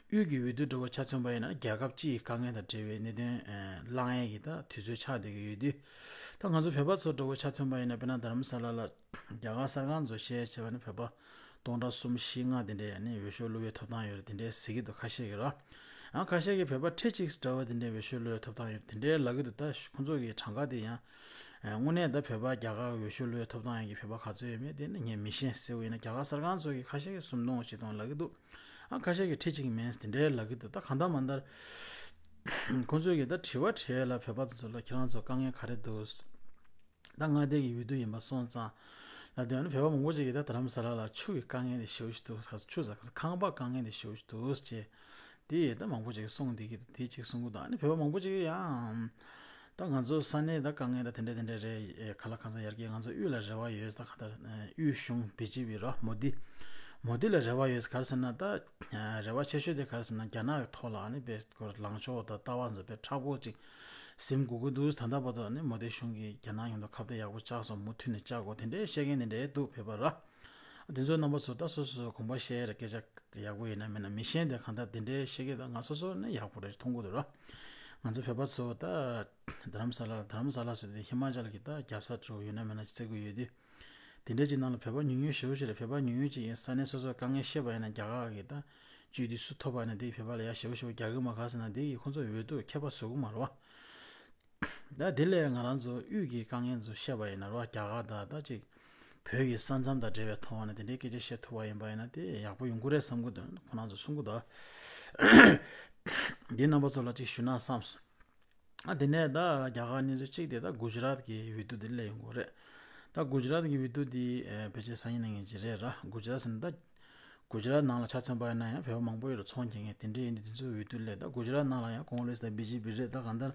དབུས་ཀྱི་འོས་བསྡུ་འདྲ་བོ་ཆ་མཚོན་པ་ཡིན་ན་རྒྱལ་ཁབ་སྤྱི་ཡི་དཀའ་ངལ་དང་འབྲེལ་བའི་གནད་དོན་བསླང་ཡས་ཀྱི་ད་དུས་ཚོད་ཆགས་བསྡད་ཀྱི་ཡོད་དུས། ད་ང་ཚོ་བོད་པ་ཚོ་འདྲ་བོ་ཆ་མཚོན་པ་ཡིན་ན་དཔེར་ན་རྡ་རམ་ས་ལ་ལ་རྒྱ་གར་གསར་ཁང་ཚོ་བཤད་བྱས་པ་ནི་བོད་པ་སྟོང་ཕྲག་གསུམ་བཞི་ལྔ་དེ་འདྲས་ནི་འོས་ཤོག་བླུག་པའི་ཐོབ་ཐང་ཡོད་རེད་དེ་འདྲས་ཟེར་གྱི་འདུག་ཁ་ཤས་ཀྱིས་ར། ཡང་ཁ་ཤས་ཀྱིས་བོད་པ་ཁྲི་གཅིག་འདྲ་བོ་དེ་འདྲས་འོས་ཤོག་བླུག་པའི་ཐོབ་ཐང་ཡོད་དེ་འདྲས་ལབ་ཀྱི་འདུག་ད་ཁོང་ཚོ་གི་གྲངས་ཀ་དེ་ཡང་དངོས་གནས་ད་བོད་པ་རྒྱ་གར་འོས་ཤོག་བླུག་པའི་ཐོབ་ཐང་ཡོད་ཀྱི་བོད་པ་ག་ཚོད་ཡོད་མེད་དེ་ནི་ངས་མི་ཤེས་ཟེར་བ་ཡིན་ན། རྒྱ་གར་གསར་ཁང་ཚོ་གིས་ཁ་ཤས་ཀྱིས་སུམ་སྟོང་བཞི་སྟོང་ལབ་ཀྱི་འདུག་ཨ་ཁ་ཤས་ཀྱིས་ཁྲི་གཅིག་མིན་དེ་འདྲའི་ལབ་ཀྱི་འདུག་ད་གང་ལྟར་མ་ལྟར་ཁོང་ཚོས་ཀྱིས་ད་དྲི་བ་དྲིས་ལ་བོད་པ་དེ་ཚོ་ལ་ཁྱེད་རང་ཚོ་དཀའ་ངལ་ག་རེ་འདུག་ད་མངའ་སྡེ་གི་འོས་བསྡུ་ཡིན་པ་སོང་ཙང་། ལ་དེ་ནི་བོད་པ་མང་པོ་ཅིག་གིས་ད་རྡ་རམ་ས་ལ་ལ་ཆུ་གི་དཀའ་ངལ་དེ་ཞེ་པོ་ཞིག་འདུག་ཆུ་ཟ་ཁང་པ་དཀའ་ངལ་དེ་ཞེ་པོ་ཞིག་འདུག་ཅེས་དེ་ད་མང་པོ་ཅིག་གིས་གསུངས་བསྡད་ཀྱི་འདུག་དེ་གཅིག་གསུང་གི་འདུག་ཨ་ནི་བོད་པ་མང་པོ་ཅིག་གིས་ཡང་ད་ང་ཚོ་ས་གནས་ད་དཀའ་ངལ་ད་དེ་འདྲ་དེ་འདྲ་རེད། ག་ལ་གང་ས་ཡར་རྒྱས་ང་ཚོ་དབུས་ལ་རེ་བ་ཡོད། ད་ག་ད་དབུས་གཞུང་བི་ཇེ་པི་ར་མོ་དི་མོ་དི་ལ་རེ་བ་ཡོད། ག་རེ་ཟེར་ན་ད་རེ་བ་ཆེ་ཤོས་དེ་ག་རེ་ཟེར་ན་རྒྱ་ནག་གི་ཐོག་ལ་ཨ་ནི་དཔེ་ལངས་ཕྱོགས་དང་ལྟ་བ་ཚོ་དཔེ་མཁྲེགས་པོ་ཅིག་ཟིན་དགོས་ཀྱི་འདུག་ད་ལྟ་བར་དུ་ནི་མོ་དི་གཞུང་གིས་རྒྱ་ནག་མཉམ་དུ་ཁ་གཏད་ཡག་པོ་བཅག་སོང་། མུ་མཐུད་ནས་བཅག་དགོས་དེ་འདྲའི་བཤད་མཁན་དེ་འདྲའི་འདུག་བོད་པ་ར། དེ་ཚོའི་རྣམ་པ་ཚོ་ད་སོ་སོ་སོ་དགོངས་པ་བཞེས་ར། སྐད་ཆ་ཡག་པོ་ཡིན་ན་མིན་ན་མི་ཤེས་དེ་གང་ལྟར་དེ་འདྲའི་བཤད་མཁན་ད་ང་སོ་སོ་ནི་ཡག་པོ་རེད་མཐོང་གི་འདུག་ར། ང་ཚོ་བོད་པ་ཚོ་ད་རྡ་རམ་ས་ལ་རྡ་རམ་ས་ལ་ཚོ་དེ་ཧི་མ་ཅལ་གྱི་ད་རྒྱལ་ས་ཚོ་ཡོད་ན་མིན་ན་བརྩི་གི་ཡོད་དུས། དེ་འདྲའི་ཅིག་ནང་ལ་བོད་པ་ཉུང་ཉུང་ཞེ་པོ་ཞིག་རེད། བོད་པ་ཉུང་ཉུང་ཅིག་ཡིན་ས་ནས་སོ་སོ་དཀའ་ངལ་བཤད་པ་ཡིན་ན་རྒྱ་གར་གྱི་ད་བཅོས་བསྡུས་སུ་ཐོབ་པ་ཡིན་ན་དེ་བོད་པ་ལ་ཡ་ཞེ་པོ་ཞེ་པོ་རྒྱག་གི་མ་ག་ཟེར་ན་དེ་ཡིས་ཁོང་ཚོ་འོས་བསྡུ་ཁྱད་པར་བཟོ་གི་མ་རེད་བ། ད་དེ་ལས་ང་རང་ཚོ་དབུས་ཀྱི་དཀའ་ངལ་ཚོ་བཤད་པ་ཡིན་ན་རོ། རྒྱ་གར་དང་ད་ཅིག་བོད་ཀྱི་ས་མཚམས་དང་འབྲེལ་བའི་ཐོག་ནས་དེ་འདྲའི་སྐད་ཆ་བཤད་ཐུབ་པ་ཡིན་པ་ཡིན་ན་དེ་ཡག་པོ་ཡོང་གི་རེད་བསམ་གི་འདུག་ཁོ་རང་ཚོ་གསུང་གི་འདུག་འདི་རྣམ་པ་ཚོ་ལ་ཅིག་ཞུ་ན་བསམ་སོང་། ཨ་དེ་ནས་ད་རྒྱ་གར་གནས་ཚུལ་གཅིག་དེ་ད་གུ་ཇི་རཱཏ་གི་འོས་བསྡུ་དེ་སླེབས་ཡོང་གི་རེད། ད་གུ་ཇི་རཱཏ་གི་འོས་བསྡུ་དེ་ཨེ་ཕལ་ཆེར་སང་ཉིན་གནངས་ཉིན་ཅིག་རེད་ར། གུ་ཇི་རཱཏ་ཟེར་ན་ད་གུ་ཇི་རཱཏ་ནང་ལ་ཆ་མཚོན་པ་ཡིན་ན་ཡང་བོད་པ་མང་པོ་ཡོད་རེད། ཚོང་རྒྱག་མཁན་དེ་འདྲའི་ཡིན་དུས་དེ་ཚོའི་འོས་བསྡུ་སླེབས། ད་གུ་ཇི་རཱཏ་ནང་ལ་ཡང་ཀོང་རེས་དང་བི་ཇེ་པི་རེད། ད་གང་ལྟར་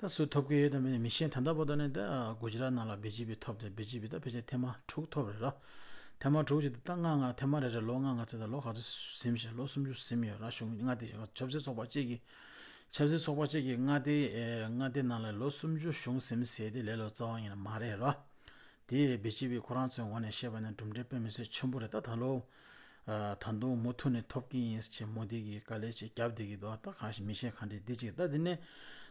ད་སུ་ཐོབ་ཀྱི་ཡོད་དམ་མེད་མི་ཤེས། ད་ལྟ་བར་དུ་ནི་ད་གུ་ཇི་རཱཏ་ནང་ལ་བི་ཇེ་པི་ཐོབ་སྟེ་བི་ཇེ་པི་ད་ཕལ་ཆེར་ཐེངས་མ་དྲུག་ཐོབ་རེད་ར། ཐེངས་མ་དྲུག་ཅིག་ད་ལྔ་ལྔ་ཐེངས་མ་རེ་རེ་ལོ་ལྔ་ལྔ་བརྩིས་ད་ལོ་ག་ཚོད་ཟིན་ཞེ་ལོ་སུམ་ཅུ་ཟིན་ཡོད་ར། གཞུང་མངའ་སྡེ་ཆབ་སྲིད་ཚོགས་པ་གཅིག་གིས་ཆབ་སྲིད་ཚོགས་པ་གཅིག་གིས་མངའ་སྡེ་ཨེ་མངའ་སྡེ་ནང་ལ་ལོ་སུམ་ཅུ་གཞུང་ཟིན་ཟེར་དེ་ལས་ལོ་ཙཱ་བ་ཡིན་ན་མ་རེད་ར། དེ་བི་ཇེ་པི་ཁོ་རང་ཚོའི་ངོས་ནས་བཤད་པ་ནི་གྲུབ་འབྲས་དཔེ་མི་སྲིད་ཆེན་པོ་རེད། ད་ད་ལོ་ཨ་ད་དུང་མུ་མཐུད་ནས་ཐོབ་ཀྱི་ཡིན་ཟེར་མོ་དི་གིས་དཀའ་ལས་ཅིག་བརྒྱབ་བསྡད་ཀྱི་འདུག་ད་གང་ཞིག་མི་ཤེས་ག་འདྲས་འདི་ཅིག་ད་དེ་ནས་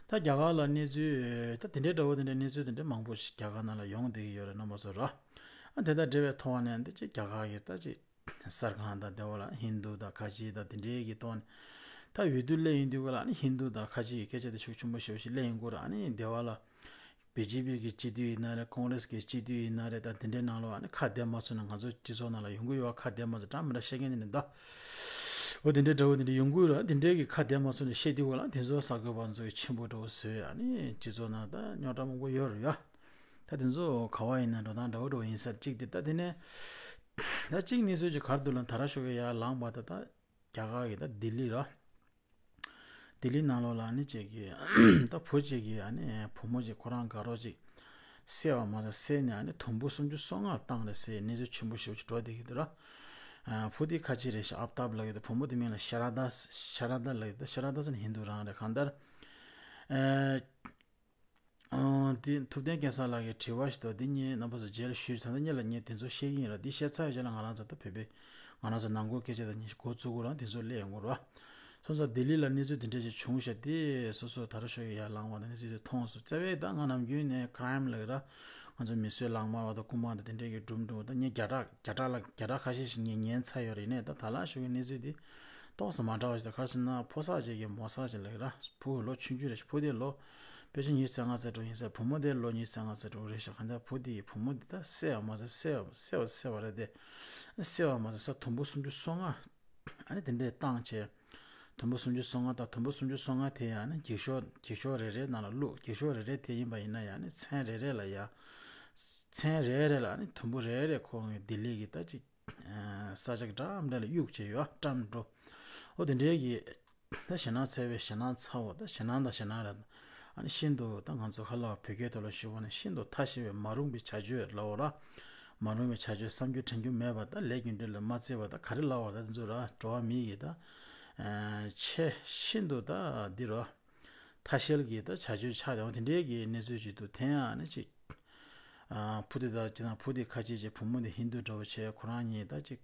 ད་རྒྱ་གར་ལ་གནས་ཚུལ་ད་དེ་འདྲའི་འདྲ་བོ་དེ་འདྲའི་གནས་ཚུལ་དེ་འདྲའི་མང་པོ་ཞིག་རྒྱ་གར་ནང་ལ་ཡོང་བསྡད་ཀྱི་ཡོད་རེད་རྣམ་པ་ཚོ་ར། ཨ་དེ་དང་འབྲེལ་བའི་ཐོག་ནས་འདི་ཅིག་རྒྱ་གར་གྱི་ད་ཅིག་གསར་ཁང་དང་དེ་བ་ལ་ཧིན་དུ་དང་ཁ་ཆེ་དང་དེ་འདྲའི་གི་ཐོག་ནས་ད་འོས་བསྡུ་སླེབས་ཡིན་དུས་ག་ལ་ནི་ཧིན་དུ་དང་ཁ་ཆེ་གི་སྐད་ཆ་དེ་ཤུགས་ཆེན་པོ་ཞེ་པོ་ཞིག་སླེབས་ཡོང་གི་རེད། ཨ་ནི་དེ་བ་ལ་བི་ཇེ་པི་གི་སྤྱི་འཐུས་ཡིན་ན་རེད། ཀོང་རེས་གི་སྤྱི་འཐུས་ཡིན་ན་རེད། ད་དེ་འདྲའི་ནང་ལ་ཨ་ནི་ཁ་བདེ་མ་སོང་ན་ང་ཚོ་སྤྱི་ཚོགས་ནང་ལ་ཡོང་གི་ཡོད། ཁ་བདེ་མ་སོང་འདྲ་མི་འདྲ་བཤད་མཁན་དེ་ནི་ད་ བུ་དེ་འདྲའི་འདྲ་བོ་དེ་འདྲ་ཡོང་གི་རེད། དེ་འདྲའི་གི་ཁ་བདེ་མ་སོང་ནས་བཤད་དུས་ག་ལ་དེ་ཚོ་གསར་འགོད་པ་ཚོ་གི་ཆེན་པོ་འདྲ་བོ་བཟོས། ཨ་ནི་སྤྱི་ཚོགས་ནང་ད་རྙོག་དྲ་མང་པོ་ཡོད་རེད་ཡ། ད་དེ་ཚོ་ག་བ་ཡིན་ན་འགྲོ་སྟངས་འདྲ་བོ་འདྲ་བོ་ཡིན་ས་གཅིག་དེ། ད་དེ་ནས་ད་གཅིག་གནས་ཚུལ་ཅིག་ག་རེ་འདུག་ལབ་ན། ད་ར་ཤོག་གི་ཡར་ལངས་པ་ད་ད་རྒྱ་གར་གི་ད་ལྡི་ལི་ར། ལྡི་ལི་ནང་ལོགས་ལ་ནི་ཅིག་གི་ད་བུ་ཅིག་གི་ཨ་ནི་བུ་མོ་ཅིག་ཁོ་རང་དགའ་རོགས་ཅིག་བསད་པ་མ་ཟད་བསད་ནས་ཨ་ནི་དུམ་བུ་སུམ་ཅུ་སོ་ལྔ་བཏང་རེད་ཟེར་གནས་ཚུལ་ཆེན་པོ་ཞེ་པོ་ཅིག་འགྲོ་བསྡད་ཀྱི་འདུག་ར། ཨ་བུ་དེ་ཁ་ཆེ་རེད་ཤག་ཨབ་ཏབ་ལབ་ཀྱི་འདུག་བུ་མོ་དེ་མིང་ལ་ཤ་ར་དཱ། ཤ་ར་དཱ་ལབ་ཀྱི་འདུག་ཤ་ར་དཱ་ཟེར་ན་ཧིན་དུ་རང་རེད། གང་ལྟར་ཨ་ཨ་དེ་ཐུབ་བསྟན་སྐལ་བཟང་ལགས་ཀྱི་དྲི་བ་ཞིག་འདུག་འདི་ངས་རྣམ་པ་ཚོ་རྗེས་ལ་ཞུས། ད་ལྟ་ངས་ལ་ངས་དེ་ཚོ་བཤད་ཀྱི་ཡིན་ར། འདི་བཤད་ཚར་བའི་རྗེས་ལ་ང་རང་ཚོ་ད་བོད་པའི་ང་རང་ཚོ་ནང་ཁུལ་སྐད་ཆ་དང་ཉིན་ཞིག་འགོ་བཙུགས་དགོས་ར། དེ་ཚོ་སླེབས་ཡོང་གི་ར། སོང་ཙང་ལྡི་ལི་ལ་གནས་ཚུལ་དེ་འདྲ་ཞིག་བྱུང་ཤག་དེ་སོ་སོ་ད་ར་ཤོག་གི་ཡར་ལངས་པ་དང་གནས་ཚུལ་དེ་མཐོང་སོང་། རྩ་བའི་ད་ང་ནམ་རྒྱུན་ནས་ཁ་རའིམ་ལབ་ཀྱི་ར། ང་ཚོ་མི་གསོད་ལག་དམར་བ་དང་རྐུ་མ་དང་དེ་འདྲ་གི་སྒྲུང་སྒྲུང་ད་ངས་བརྒྱ་ཕྲག་བརྒྱ་ཕྲག་ལ་བརྒྱ་ཕྲག་ཁ་ཤས་ཤིག་ངས་ཉན་ཚར་ཡོད་རེད། ཡིན་ནའི་ད་ད་ར་ཤོག་གི་གནས་ཚུལ་དེ་ཏོག་ཙམ་མ་འདྲ་བ་ཞིག་ད། ག་རེ་ཟེར་ན་ཕོ་གསར་ཅིག་གིས་མོ་གསར་ཅིག་ལབ་ཀྱི་ར། བུ་ལོ་ཆུང་ཆུང་རེད་ཤག་བུ་དེ་ལོ་དཔེ་ཆ་ཉི་ཤུ་རྩ་ལྔ་རྩ་དྲུག་ཡིན་ས། བུ་མོ་དེ་ལོ་ཉི་ཤུ་རྩ་ལྔ་རྩ་དྲུག་རེད་ཤག་གང་ལྟར་བུ་དེ་ཡིས་བུ་མོ་དེ་ད་བསད་པ་མ་ཟད་བསད་པ་བསད་པ་བསད་པ་རེད་དེ། བསད་པ་མ་ཟད་ས་དུམ་བུ་སུམ་ཅུ་སོ་ལྔ་ཨ་ནི་དེ་འདྲས་བཏང་བྱས། དུམ་བུ་སུམ་ཅུ་སོ་ལྔ་དང་དུམ་བུ་སུམ་ཅུ་སོ་ལྔ་དེ་ཡང་ནི་འགྱིག་ཤོག་འགྱིག་ཤོག་རེ་རེ་ནང་ལ་བླུགས། འགྱིག་ཤོག་རེ་རེ་དེ་ཡིན་པ་ཡིན་ན་ཡང་ནི་ཚན་རེ་རེ་ལ་ཡ། ཚན་རེ་རེ་ལ་ནི་དུམ་བུ་རེ་རེ་ཁོང་གི་ལྡི་ལི་གི་ད་ཅིག་ས་ཆ་གི་འགྲམ་འགྲམ་ལ་གཡུག་བྱས་ཡོད། བཀྲམ་འགྲོ། འོ་དེ་འདྲའི་གི་ད་ཞེད་སྣང་ཚ་བའི་ཞེད་སྣང་ཚ་བོ། ད་ཞེད་སྣང་དང་ཞེད་སྣང་རེད། ཨ་ནི་ཤིན་ཏུ་ད་ང་ཚོ་ཧ་ལ་བོད་སྐད་ཐོག་ལ་ཞུ་བ་ན་ཤིན་ཏུ་ཐ་ཤལ་བའི་མ་རུངས་པའི་བྱ་སྤྱོད་ལབ་པ་ར། མ་རུངས་པའི་བྱ་སྤྱོད་བསམ་རྒྱུ་དྲན་རྒྱུ་མེད་པ། ད་ལས་རྒྱུ་འབྲས་ལ་མ་བརྩི་བ། ད་ག་རེ་ལབ་པ་ར། ད་དེ་ཚོ་ར་འགྲོ་བ་མི་ཡི་ད་ཨ་ཆེས་ཤིན་ཏུ་ད་འདི་ར་ཐ་ཤལ་གྱི་ད་བྱ་སྤྱོད་ཆགས་བསྡད་འོང་། དེ་འདྲའི་གི་གནས་ཚུལ་ཞིག་འདུག་དེ་ཡང་ཨ་ནི་ཅིག་ཨ་བུ་དེ་དང་སྤྱིར་བཏང་བུ་དེ་ཁ་ཆེ་ཆེ་བུ་མོ་དེ་ཧིན་དུ་འདྲ་བོ་བྱས། ཁོ་རང་གཉིས་ད་ཅིག་